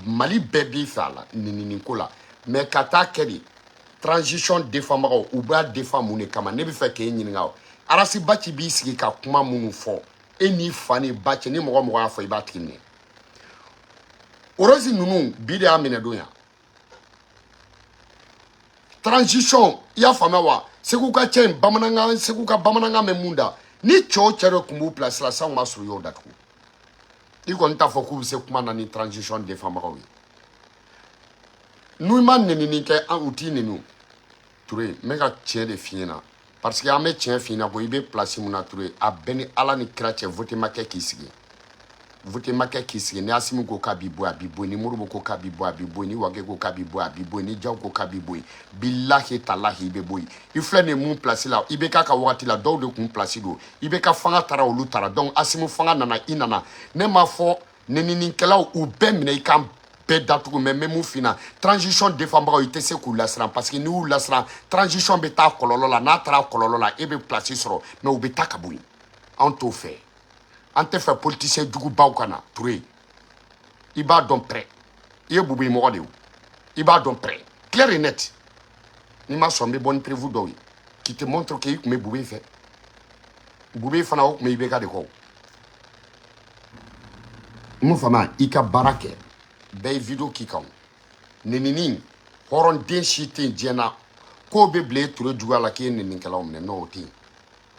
Mali bɛɛ b'i fɛ a la nin ko la, mais ka taa kɛ de transition défendbagaw, u b'a défend mun de kama? Ne bɛ fɛ k'e ɲininka o. Arasibaci b'i sigi ka kuma minnu fɔ, e n'i fa ni ba cɛ, ni mɔgɔ mɔgɔ y'a fɔ, i b'a tigi minɛ. Orosi ninnu bi de y'a minɛ don yan transition, i y'a faamuya wa? Segu ka cɛ in bamanankan, Segu ka bamanankan bɛ mun da? Ni cɛ o cɛ de tun b'u place la sisan, b'a sɔrɔ i y'o datugu. I kɔni t'a fɔ k'u bɛ se kuma na ni transition défendbagaw ye. N'u ma nɛnini kɛ, u t'i nɛni o. Ture, n bɛ ka tiɲɛ de f'i ɲɛna, parce que an bɛ tiɲɛ f'i ɲɛna ko i bɛ place mun na, Ture, a bɛɛ ni Ala ni kira cɛ, vote ma kɛ k'i sigi, vote ma kɛ k'i sigi. Ni Asimi ko k'a b'i bɔ, a b'i bɔ. Ni Modibo ko k'a b'i bɔ, a b'i bɔ. Ni Wage ko k'a b'i bɔ, a b'i bɔ. Ni Jaw ko k'a b'i bɔ, bilahi talahi i bɛ bɔ yen. I filɛ nin ye mun place la, i bɛ k'a ka wagati la, dɔw de kun place don. I bɛ ka fanga taara, olu taara. Donc Asimi fanga nana, i nana. Ne m'a fɔ nɛninikɛlaw u bɛɛ minɛ i kan. bɛɛ datugu. Mais n bɛ mun f'i ɲɛna, transition défendbagaw, i tɛ se k'u lasiran, parce que n'i y'u lasiran, transition bɛ taa kɔlɔlɔ la. N'a taara kɔlɔlɔ la, e bɛ place sɔrɔ, mais u bɛ taa ka bɔ yen. Anw t'o fɛ, an tɛ fɛ politicien jugubaw ka na. Ture, i b'a dɔn prêt, i ye bubu mɔgɔ de ye o, i b'a dɔn prêt, clair et net. N'i ma sɔn, n bɛ bɔ ni preuve dɔw ye qui te montre que i tun bɛ Bube fɛ. Bube fana, o tun bɛ IBK de kɔ. N m'o faamuya. I ka baara kɛ, bɛɛ ye vidéo k'i kan. Nenini hɔrɔnden si tɛ yen diɲɛ na k'o bɛ bila e Ture juguya la k'e ye neninikɛlaw minɛ. Non, o tɛ yen.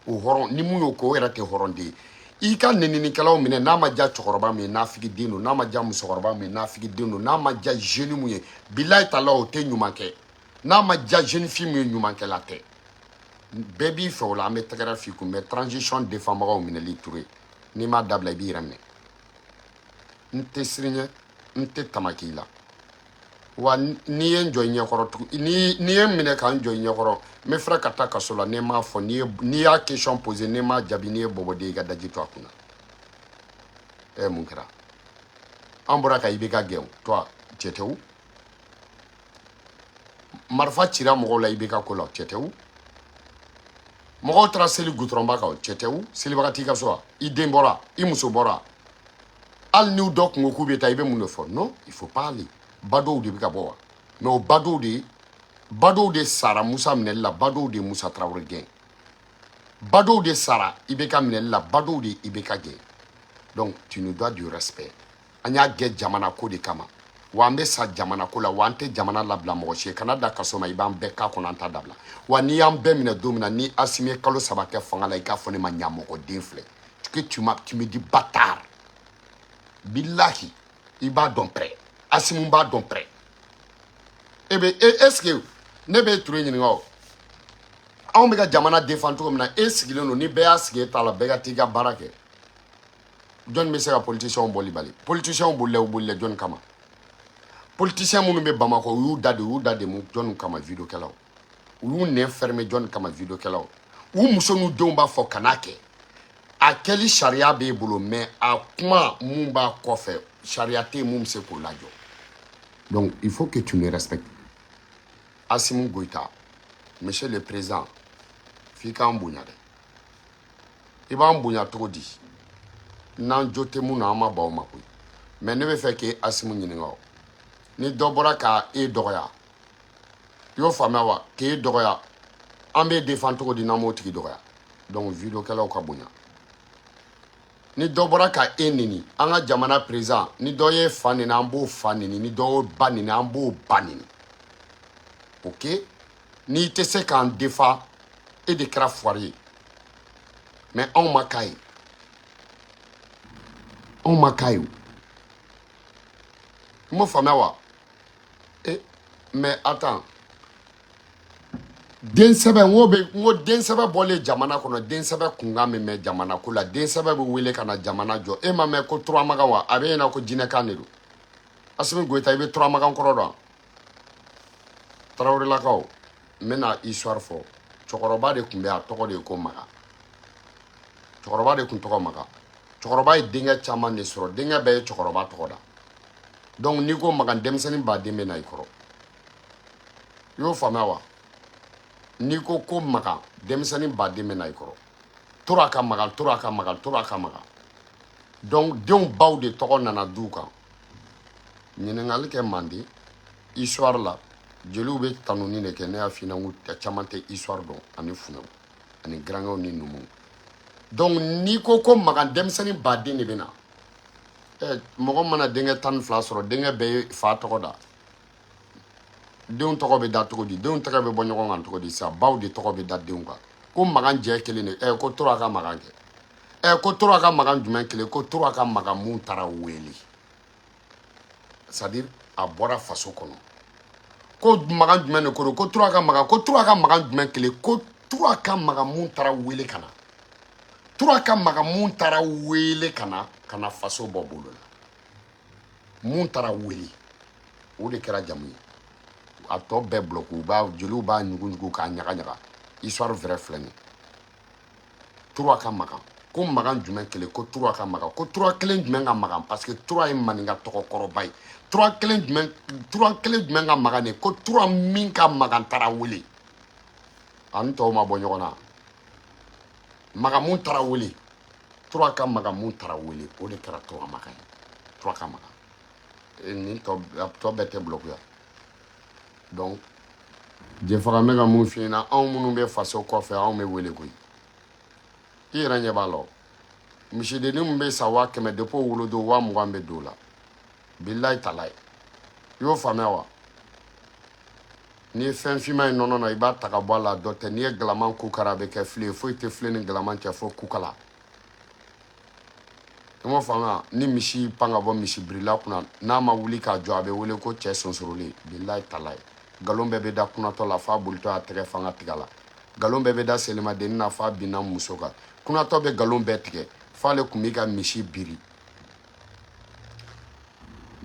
O hɔrɔn ni mun y'o kɛ, o yɛrɛ tɛ hɔrɔnden ye. I ka neninikɛlaw minɛ, n'a ma diya cɛkɔrɔba min ye, nafigi den don. N'a ma diya musokɔrɔba min ye, nafigi den don. N'a ma diya jeune mun ye, bilayi tala, o tɛ ɲuman kɛ. N'a ma diya jeune fille mun ye, ɲumankɛla tɛ. Bɛɛ b'i fɛ o la, an bɛ tɛgɛrɛ f'i kun. Mais transition défendbagaw minɛli, Ture, n'i m'a dabila, i b'i yɛrɛ minɛ. N tɛ siran ɲɛ, n tɛ tamaki la. Wa n'i ye n jɔ i ɲɛkɔrɔ tugun, n'i ye n minɛ ka n jɔ i ɲɛkɔrɔ, n bɛ fɛrɛ ka taa kaso la. N'i m'a fɔ, n'i y'a question posé, n'i m'a jaabi, n'i ye bɔbɔden, i ka daji to a kunna. Ɛ, mun kɛra? An bɔra ka IBK gɛn o, toi, cɛ tɛ o. Marifa cira mɔgɔw la IBK ko la, cɛ tɛ o. Mɔgɔw taara seli gutɔrɔnba kan, cɛ tɛ o. Selibaga t'i ka so wa? I den bɔra, i muso bɔra. Hali n'u dɔ kun ko k'u bɛ taa, i bɛ mun de fɔ? Non, il faut pas aller. Badow de bɛ ka bɔ wa? Mais o badow de sara Musa minɛli la, badow de Musa Tarawele gɛn, badow de sara IBK minɛli la, badow de IBK gɛn. Donc tu nous dois du respect. An y'a gɛn jamana ko de kama wa, an bɛ sa jamana ko la wa, an tɛ jamana labila mɔgɔ si ye. Kana da kaso ma, i b'an bɛɛ k'a kɔnɔ, an t'a dabila wa. N'i y'an bɛɛ minɛ don min na, ni Asimi ye kalo 3 kɛ fanga la, i k'a fɔ ne ma ɲamɔgɔden filɛ que tu me dis bâtard. Bilahi, i b'a dɔn prêt, Asimu b'a dɔn prêt. E bɛ e, est ce que ne bɛ Ture ɲininka o? Anw bɛ ka jamana défend cogo min na, e sigilen don ni bɛɛ y'a sigi e ta la, bɛɛ ka t'i ka baara kɛ. Jɔnni bɛ se ka politiciens bɔli bali? Politiciens bolila, u bolila jɔnni kama? Politiciens minnu bɛ Bamakɔ, u y'u da de, u y'u da de mun jɔnni kama? Vidéokɛlaw, u y'u nɛn fermer jɔnni kama? Vidéokɛlaw. U muso n'u denw b'a fɔ kan'a kɛ. A kɛli sariya b'e bolo, mais a kuma mun b'a kɔfɛ, sariya tɛ yen mun bɛ se k'o lajɔ. Donc il faut que tu me respectes, Assimi Goïta. Monsieur le président, f'i k'an bonya dɛ. I b'an bonya cogo di n'an jo tɛ mun na? An ma ban o ma koyi. Mais ne bɛ fɛ k'e Assimi ɲininka o. Ni dɔ bɔra ka e dɔgɔya, i y'o faamuya wa, k'e dɔgɔya, an b'e défend cogo di n'an m'o tigi dɔgɔya? Donc vidéokɛlaw ka bonya. Ni dɔ bɔra ka e neni, an ka jamana président, ni dɔ ye fa neni, an b'o fa neni. Ni dɔ y'o ba neni, an b'o ba neni. Ok, n'i tɛ se k'an défend, e de kɛra foire ye. Mais anw ma k'a ye, anw ma k'a ye o. I m'o faamuya wa? E, mais attends, den sɛbɛ, n ko bɛ, n ko den sɛbɛ bɔlen jamana kɔnɔ, den sɛbɛ kunkan bɛ mɛn jamana ko la, den sɛbɛ bɛ wele ka na jamana jɔ. E ma mɛn ko Turamagan wa? A bɛ ɲɛna ko jinɛkan de don. Asimi Goyita, i bɛ Turamagan kɔrɔ dɔn? Tarawelelakaw, n bɛna histoire fɔ. Cɛkɔrɔba de tun bɛ, a tɔgɔ de ye ko Maga. Cɛkɔrɔba de tun tɔgɔ Maga. Cɛkɔrɔba ye denkɛ caman de sɔrɔ, denkɛ bɛɛ ye cɛkɔrɔba tɔgɔ da. Donc n'i ko Maga, denmisɛnnin baden bɛ na i kɔrɔ. I y'o faamuya wa? N'i ko ko Maga, denmisɛnnin baden bɛ na i kɔrɔ. Tora ka Maga, tora ka Maga, tora ka Maga. Donc denw baw de tɔgɔ nana du kan. Ɲininkali kɛ manden histoire la, jeliw bɛ tanuni de kɛ. Ne y'a f'i ɲɛna n ko caman tɛ histoire dɔn, ani funɛw ani garankɛw ni numuw. Donc n'i ko ko Maga, denmisɛnnin baden de bɛ na. Ɛ, mɔgɔ mana denkɛ 12 sɔrɔ, denkɛ bɛɛ ye fa tɔgɔ da, denw tɔgɔ bɛ da cogo di? Denw tɛgɛ bɛ bɔ ɲɔgɔn kan cogo di? Sisan baw de tɔgɔ bɛ da denw kan. Ko Magan jɛ kelen de. Ɛ, ko tora ka Magan kɛ. Ɛ, ko tora ka Magan jumɛn kelen? Ko tora ka Magan mun taara wele, c'est à dire a bɔra faso kɔnɔ. Ko Magan jumɛn de ko don? Ko tora ka Magan, ko tora ka Magan jumɛn kelen? Ko tora ka Magan mun taara wele ka na, tora ka Magan mun taara wele ka na, ka na faso bɔ bolo la, mun taara wele, o de kɛra jamu ye. A tɔ bɛɛ bulɔku, u b'a jeliw b'a ɲugu-ɲugu k'a ɲaga ɲaga. Histoire vraie filɛ nin ye. Tura ka Magan, Ko Makan jumɛn kelen? Ko tura ka Makan, ko tura kelen jumɛn ka Makan? Parce que tura ye maninka tɔgɔkɔrɔba ye. Tura kelen jumɛn, tura kelen jumɛn ka Makan de? Ko tura min ka Makan Tarawele, ani tɔw ma bɔ ɲɔgɔn na. Magamu Tarawele, tura ka Magamu Tarawele, o de kɛra tura Makan ye. Tura ka Makan nin tɔ tɔ bɛɛ tɛ bulɔkuya. Donc Jɛfaga, n bɛ ka mun f'i ɲɛna? Anw minnu bɛ faso kɔfɛ, anw bɛ wele koyi. I yɛrɛ ɲɛ b'a la o. Misidennin min bɛ san 100 000, depuis o wolodon, 20 000 bɛ don o la. Bilayi talayi, i y'o faamuya wa? N'i ye fɛn finman ye nɔnɔ na, i b'a ta ka bɔ a la, dɔ tɛ. N'i ye galaman ku kari, a bɛ kɛ filen ye. Foyi tɛ filen ni galaman cɛ fo kukala. I m'o faamuya? Ni misi y'i pan ka bɔ misibirila kunna, n'a ma wuli k'a jɔ, a bɛ wele ko cɛ sonsorolen. Bilayi talayi, nkalon bɛɛ bɛ da kunnatɔ la f'a bolitɔ a tɛgɛ fanga tigɛ la. Nkalon bɛɛ bɛ da selimadennin na f'a binna muso kan. Kunnatɔ bɛ nkalon bɛɛ tigɛ f'ale tun b'i ka misi biri.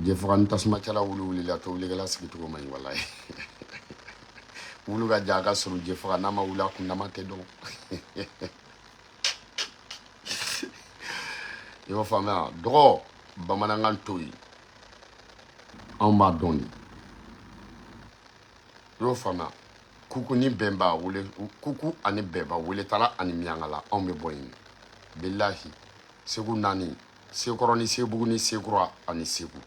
Jɛfaga ni tasumacɛla wulu wulila, tobilikɛla sigicogo man ɲi. Walayi, wulu ka jan a ka surun. Jɛfaga n'a ma wuli, a kundama tɛ dɔn. I b'a faamuya? Dɔgɔ bamanankan to yen, anw b'a dɔn de. I y'o faamuya? Kuku ni bɛnba wele, kuku ani bɛnba, weletala ani miyankala, anw bɛ bɔ yen. Bilahi, Segu naani: Sekɔrɔ ni Sebugu ni Sekura ani Segu.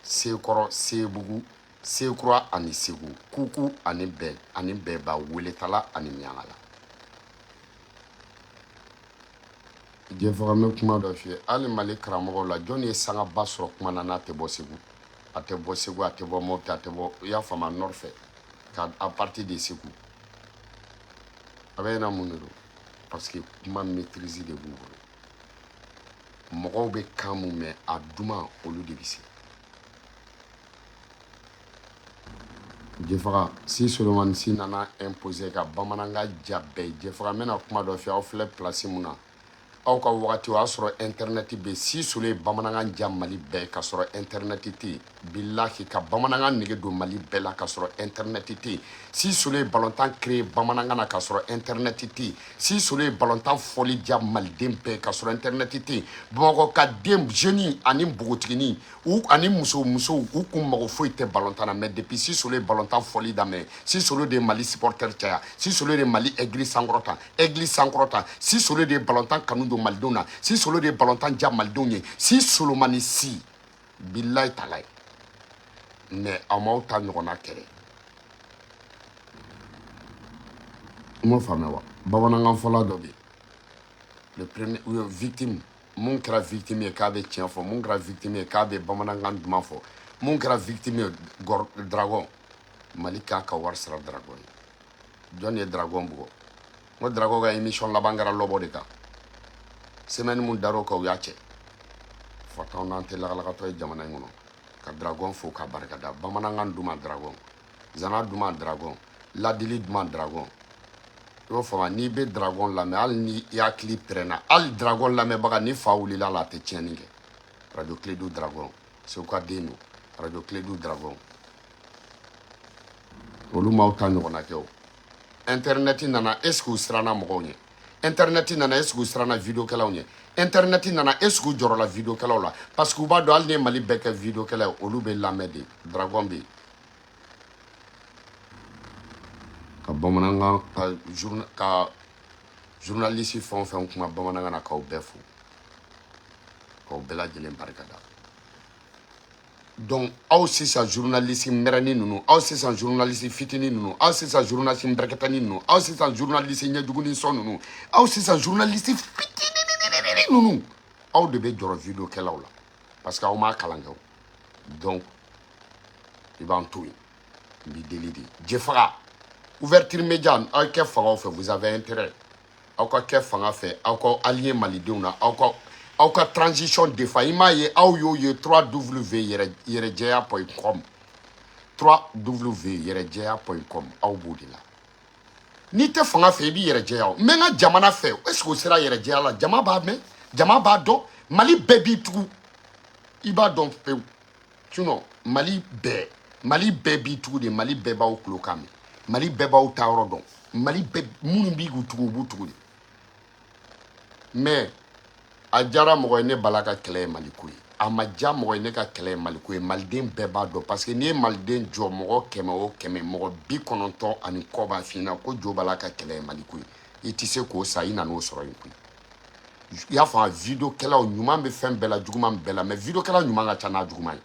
Sekɔrɔ, Sebugu, Sekura ani Segu. Kuku ani bɛn ani bɛnba, weletala ani miyankala. Jɛfaga, n bɛ kuma dɔ f'i ye. Hali Mali karamɔgɔw la, jɔnni ye sangaba sɔrɔ kuma na n'a tɛ bɔ Segu? A tɛ bɔ Segu, a tɛ bɔ Mopti, a tɛ bɔ, i y'a faamu, nord fɛ ka à partir de Segu. A bɛ ɲɛna mun de don? Parce que kuma maîtrise de b'u bolo. Mɔgɔw bɛ kan mun mɛn, a duman, olu de bɛ se. Jɛfaga, si Solomani si nana imposer ka bamanankan ja bɛɛ ye. Jɛfaga, n bɛna kuma dɔ f'i ye. Aw filɛ place mun na, aw ka wagati, o y'a sɔrɔ internet bɛ. Si Solo ye bamanankan ja Mali bɛɛ ka sɔrɔ internet tɛ yen. Bilahi, ka bamanankan nege don Mali bɛɛ la ka sɔrɔ internet tɛ yen. Si Solo ye balontan créé bamanankan na ka sɔrɔ internet tɛ yen. Si Solo ye balontan fɔli ja maliden bɛɛ ka sɔrɔ internet tɛ yen. Bamakɔ ka den jeune ani npogotiginin u ani muso musow, u kun mago foyi tɛ balontan na. Mais depuis Si Solo ye balontan fɔli daminɛ, Si Solo de ye Mali supporter caya, Si Solo de ye Mali aigle sankɔrɔta, aigle sankɔrɔta. Si Solo de ye balontan kanu don malidenw na. Si Solo de ye balontan ja malidenw ye. Si Solomani si, bilayi talayi. Mais aw m'aw ta ɲɔgɔnna kɛlɛ. I m'o faamuya wa? Bamanankan fɔla dɔ bɛ yen, le premier victime, mun kɛra victime ye k'a bɛ tiɲɛ fɔ, mun kɛra victime ye k'a bɛ bamanankan duman fɔ, mun kɛra victime ye? Dragon. Mali k'a ka wari sara Dragon ye. Jɔn ye Dragon bugɔ? N ko Dragon ka émission laban kɛra lɔbɔ de kan. Semaine mun dar'o kan, u y'a cɛ. Fatanw n'an tɛ lakalakatɔ ye jamana in kɔnɔ. Ka Dragon fo k'a barikada. Bamanankan duman Dragon, zana duman Dragon, ladili duman Dragon. I y'o faamu? N'i bɛ Dragon lamɛn, hali ni i hakili pɛrɛnna, hali Dragon lamɛnbaga, ni fa wulila la, a tɛ tiɲɛni kɛ. Radio Kledu Dragon, Segu ka den don. Radio Kledu Dragon, olu m'aw ta ɲɔgɔnna kɛ. O internet nana, est ce que u siranna mɔgɔw ɲɛ? Internet nana, est ce que u siranna videokɛlaw ɲɛ? Internet nana, est ce que u jɔrɔla videokɛlaw la? Parce que u b'a dɔn, hali ni ye Mali bɛɛ kɛ videokɛla ye, olu bɛ lamɛn de. Dragon bɛ yen ka bamanankan ka journa ka journaliste fɛn o fɛn kuma bamanankan na, k'aw bɛɛ fo, k'aw bɛɛ lajɛlen barikada. Donc aw sisan journaliste mɛrɛni ninnu, aw sisan journaliste fitinin ninnu, aw sisan journaliste nbɛrɛkɛtani ninnu, aw sisan journaliste ɲɛjuguni sɔn ninnu, aw sisan journaliste fitinin ninnu, aw de bɛ jɔrɔ video kɛlaw la, parce que aw m'a kalan kɛ o. Donc i b'an to yen, n b'i deli de. Jɛfaga, ouverture média, aw kɛ fangaw fɛ, vous avez intérêt aw ka kɛ fanga fɛ, aw ka allié malidenw na, aw ka transition defa. I m'a ye, aw y'o ye 3w yɛrɛ yɛrɛjɛya.com, 3w yɛrɛjɛya.com, aw b'o de la. N'i tɛ fanga fɛ, i b'i yɛrɛ jɛya. O n bɛ n ka jamana fɛ, est ce que o sera yɛrɛ jɛya la? Jama b'a mɛn, jama b'a dɔn, Mali bɛɛ b'i tugu, i b'a dɔn pewu. Sinon Mali bɛɛ, Mali bɛɛ b'i tugu de. Mali bɛɛ b'aw tulo kan mɛn, Mali bɛɛ b'aw taayɔrɔ dɔn, Mali bɛɛ minnu b'i k'u tugu, u b'u tugu de. Mais a diyara mɔgɔ ye, ne Bala ka kɛlɛ ye Maliko ye. A ma diya mɔgɔ ye, ne ka kɛlɛ ye Maliko ye. Maliden bɛɛ b'a dɔn, parce que n'i ye maliden jɔ mɔgɔ 100 o 100, mɔgɔ 90 ani kɔ b'a f'i ɲɛna ko Jo Bala ka kɛlɛ ye Maliko ye. I tɛ se k'o san, i nan'o sɔrɔ yen koyi. I y'a faamu? Vidéokɛlaw ɲuman bɛ fɛn bɛɛ la, juguman bɛɛ la, mais vidéokɛla ɲuman ka ca n'a juguman ye.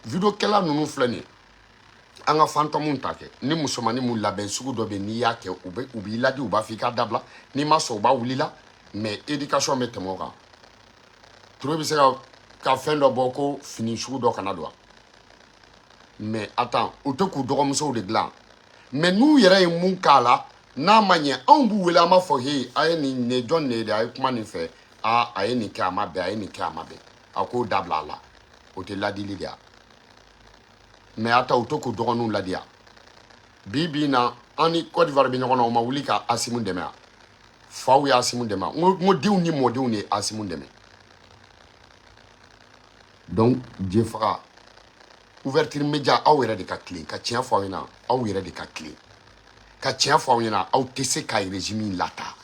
Vidéokɛla ninnu filɛ nin ye, an ka fantôme ta kɛ ni musomanin mun labɛn sugu dɔ bɛ yen, n'i y'a kɛ, u bɛ u b'i ladi, u b'a fɔ i k'a dabila. N'i ma sɔn, u b'a wuli la, mais éducation bɛ tɛmɛ o kan. Ture bɛ se ka fɛn dɔ bɔ ko fini sugu dɔ kana don wa? Mais attends, u tɛ k'u dɔgɔmusow de dilan, mais n'u yɛrɛ ye mun k'a la n'a ma ɲɛ, anw b'u wele, an b'a fɔ: he, a ye nin nin jɔn de ye dɛ, a ye kuma nin fɛ, aa, a ye nin kɛ, a ma bɛn, a ye nin kɛ, a ma bɛn, a k'o dabila a la. O tɛ ladili de ya? Mais a ta, u to k'u dɔgɔninw ladiya. Bi bi in na, an ni Côte d'Ivoire bɛ ɲɔgɔn na, o ma wuli ka Asimu dɛmɛ wa? Faw ye Asimu dɛmɛ, n ko denw ni mɔdenw de ye Asimu dɛmɛ. Donc Jefaga, Ouverture Média, aw yɛrɛ de ka tilen ka tiɲɛ fɔ aw ɲɛna, aw yɛrɛ de ka tilen ka tiɲɛ fɔ aw ɲɛna. Aw tɛ se ka régime lataa.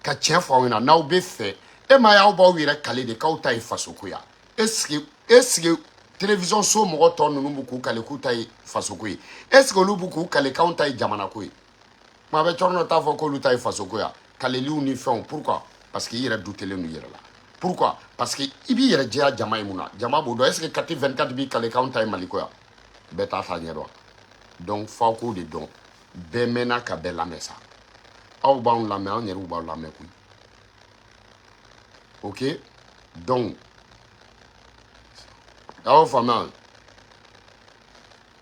Ka tiɲɛ fɔ aw ɲɛna, n'aw bɛ fɛ e ma ye, aw b'aw yɛrɛ kale de k'aw ta ye fasoko ya. Est ce que télévision so mɔgɔ tɔ ninnu b'u k'u kale k'u ta ye fasoko ye? Est ce que olu b'u k'u kale k'anw ta ye jamanako ye? Kuma bɛ cɔrɔnɔ t'a fɔ k'olu ta ye fasoko ya. Kaleliw ni fɛnw, pourquoi? Parce que i yɛrɛ dutelen don i yɛrɛ la. Pourquoi? Parce que i b'i yɛrɛ jɛya jama ye mun na, jama b'o dɔn. Est ce que Kati 24 b'i kale k'anw ta ye Maliko ya? Bɛɛ t'a ta ɲɛ dɔn. Donc f'aw k'o de dɔn. Bɛɛ mɛnna ka bɛɛ lamɛn sa. Aw b'anw lamɛn, anw yɛrɛw b'aw lamɛn koyi. Ok, donc aw faamuya.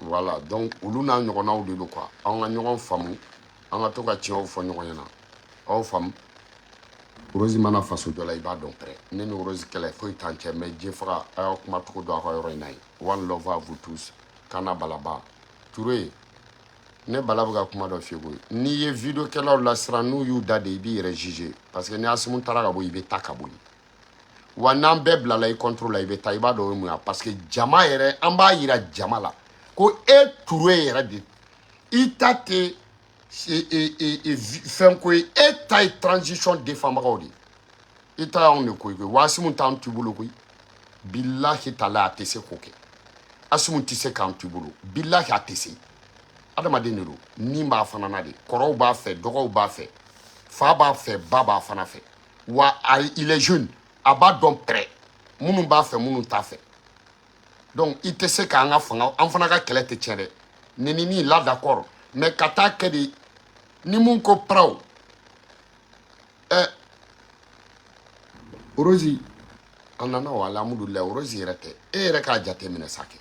Voilà, donc olu n'a ɲɔgɔnnaw de don quoi. An ka ɲɔgɔn faamu, an ka to ka tiɲɛw fɔ ɲɔgɔn ɲɛna. Aw faamu? Rose mana faso jɔ la, i b'a dɔn pɛrɛ. Ne ni Rose kɛlɛ foyi t'an cɛ, mais Jefaga, a y'aw kuma cogo dɔn aw ka yɔrɔ in na ye. One love à vous tous. Kana Balaba Ture, ne Bala bɛ ka kuma dɔ f'i ye koyi. N'i ye vidéo kɛlaw lasiran, n'u y'u da de, i b'i yɛrɛ juger, parce que ni Asimu taara ka bɔ, i bɛ taa ka bɔ yen wa. N'an bɛɛ bilala i contre la, i bɛ taa. I b'a dɔn o ye mun ye? Parce que jama yɛrɛ, an b'a yira jama la ko e Ture yɛrɛ de, i ta tɛ fɛn ko ye, e ta ye transition défendbagaw de ye. I ta y'anw de ko ye koyi. Wa Asimu t'an tu bolo koyi. Bilahi tala, a tɛ se k'o kɛ. Asimu tɛ se k'an tu bolo, bilahi, a tɛ se. Adamaden de don, ni b'a fana na de. Kɔrɔw b'a fɛ, dɔgɔw b'a fɛ, fa b'a fɛ, ba b'a fana fɛ. Wa a, il est jeune, a b'a dɔn pɛrɛ minnu b'a fɛ, minnu t'a fɛ. Donc i tɛ se k'an ka fanga, an fana ka kɛlɛ tɛ tiɲɛ dɛ. Nenini la, d'accord, mais ka taa kɛ de ni mun ko paraw ɛ. Rosi a nana o, alhamdulilayi. Rosi yɛrɛ tɛ, e yɛrɛ k'a jate minɛ sa kɛ.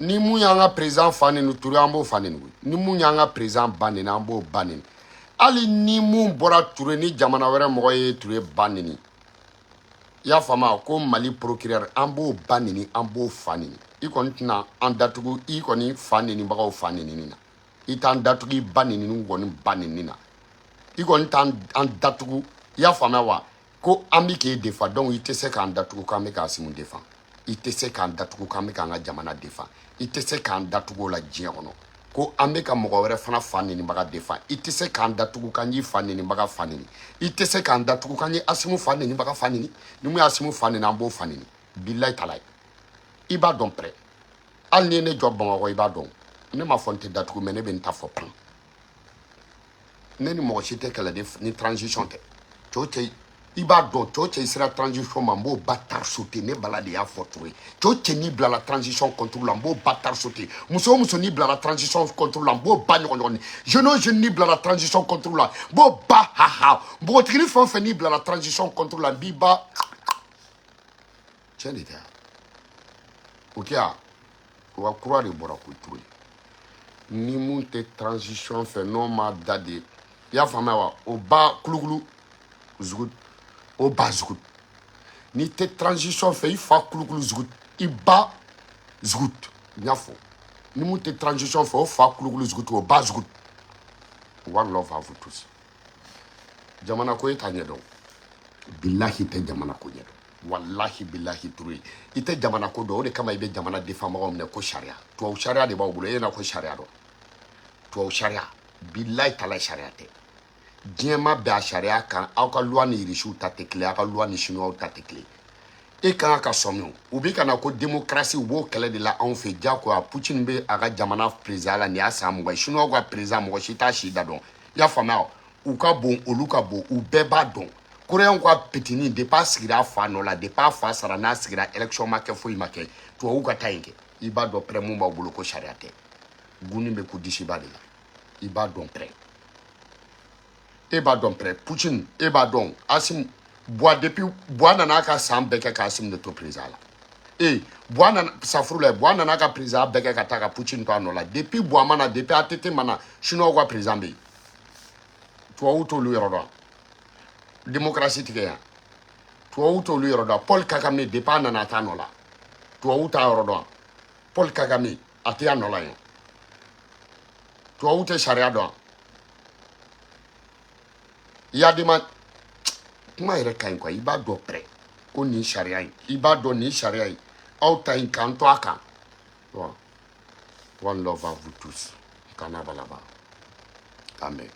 Ni mun y'an ka président fa neni, Ture, an b'o fa neni koyi. Ni mun y'an ka président ba neni, an b'o ba neni. Hali ni mun bɔra Ture ni jamana wɛrɛ mɔgɔ ye Ture ba neni, i y'a faamu, ko Mali procureur, an b'o ba neni, an b'o fa neni. I kɔni tɛna an datugu, i kɔni fa nenibagaw fa nenini na. I t'an datugu i ba nenini kɔni ba nenini na. I kɔni t'an an datugu, i y'a faamuya wa, ko an bɛ k'e défend. Donc i tɛ se k'an datugu k'an bɛ k'Asimu défend. I tɛ se k'an datugu k'an bɛ k'an ka jamana défend. I tɛ se k'an datugu o la diɲɛ kɔnɔ ko an bɛ ka mɔgɔ wɛrɛ fana fa nenibaga défend. I tɛ se k'an datugu k'an y'i fa nenibaga fa neni. I tɛ se k'an datugu k'an ye Asimu fa nenibaga fa neni. Ni mun ye Asimu fa neni, an b'o fa neni, bilayi talayi. I b'a dɔn pɛrɛ. Hali ni ye ne jɔ Bamakɔ, i b'a dɔn ne m'a fɔ n tɛ datugu, mais ne bɛ n ta fɔ pan. Ne ni mɔgɔ si tɛ kɛlɛ ni transition tɛ. Cɛw cɛ, i b'a dɔn, cɛw cɛ, i sera transition ma, n b'o ba tar sauter. Ne Bala de y'a fɔ Ture. Cɛw cɛ, n'i bilala transition contre la, n b'o ba tar sauter. Muso o muso, n'i bilala transition contre la, n b'o ba ɲɔgɔn ɲɔgɔn. Jeune o jeune, n'i bilala transition contre la, n b'o ba ha ha. Npogotiginin fɛn o fɛn, n'i bilala transition contre la, n b'i ba. Tiɲɛ de tɛ yan o tɛ yan wa? Kura de bɔra koyi. Ture, ni mun tɛ transition fɛ, n'o ma da de, i y'a faamuya wa, o ba kulukulu zugu, o ba zugu. N'i tɛ transition fɛ, i fa kulukulu zugu, i ba zugu. N y'a fɔ, ni mun tɛ transition fɛ, o fa kulukulu zugu, o ba zugu. One love à vous tous. Jamana ko e t'a ɲɛdɔn, bilahi, tɛ jamana ko ɲɛdɔn, walahi, bilahi. Ture, i tɛ jamana ko dɔn, o de kama i bɛ jamana défendbagaw minɛ ko sariya. Tubabu sariya de b'aw bolo. E ɲɛna ko sariya dɔn, tubabu sariya, bilahi tala, sariya tɛ. Diɲɛ ma bɛn a sariya kan. Aw ka loi ni irisiw ta tɛ kelen, aw ka loi ni chinois ta tɛ kelen. E kan ka sɔmi o, u bi ka na ko démocratie, u b'o kɛlɛ de la anw fɛ diyagoya. Poutine bɛ a ka jamana président la, nin y'a san 20 ye. Chinois ka président, mɔgɔ si t'a si da dɔn. I y'a faamuya o? U ka bon, olu ka bon, u bɛɛ b'a dɔn. Coréens ka petini, depuis a sigira a fa nɔ la, depuis a fa sara n'a sigira, élection ma kɛ, foyi ma kɛ. Tubabuw ka taa yen kɛ, i b'a dɔn pɛrɛ mun b'aw bolo ko sariya tɛ. Gunni bɛ ku disiba de la. I b'a dɔn pɛrɛ, e b'a dɔn pɛrɛ. Poutine, e b'a dɔn. Assimi Buwa, depuis Buwa nana ka san bɛɛ kɛ ka Assimi de to président la. E Buwa nana safuru la, Buwa nana ka président bɛɛ kɛ ka taa ka Poutine to a nɔ la. Depuis Buwa ma na, depuis ATT ma na, chinois ka président bɛ yen. Tubabuw t'olu yɔrɔ dɔn. Démocratie tigɛ yan, tubabuw t'olu yɔrɔ dɔn. Paul Kagame, depuis a nana, a t'a nɔ la. Tubabuw t'a yɔrɔ dɔn. Paul Kagame, a tɛ a nɔ la yen. Tubabuw tɛ sariya dɔn. Yadima kuma yɛrɛ ka ɲi quoi. I b'a dɔn pɛrɛ ko nin sariya in, i b'a dɔn nin sariya in, aw ta in k'an to a kan. Bon, one love à vous tous. Kana balaba, amen.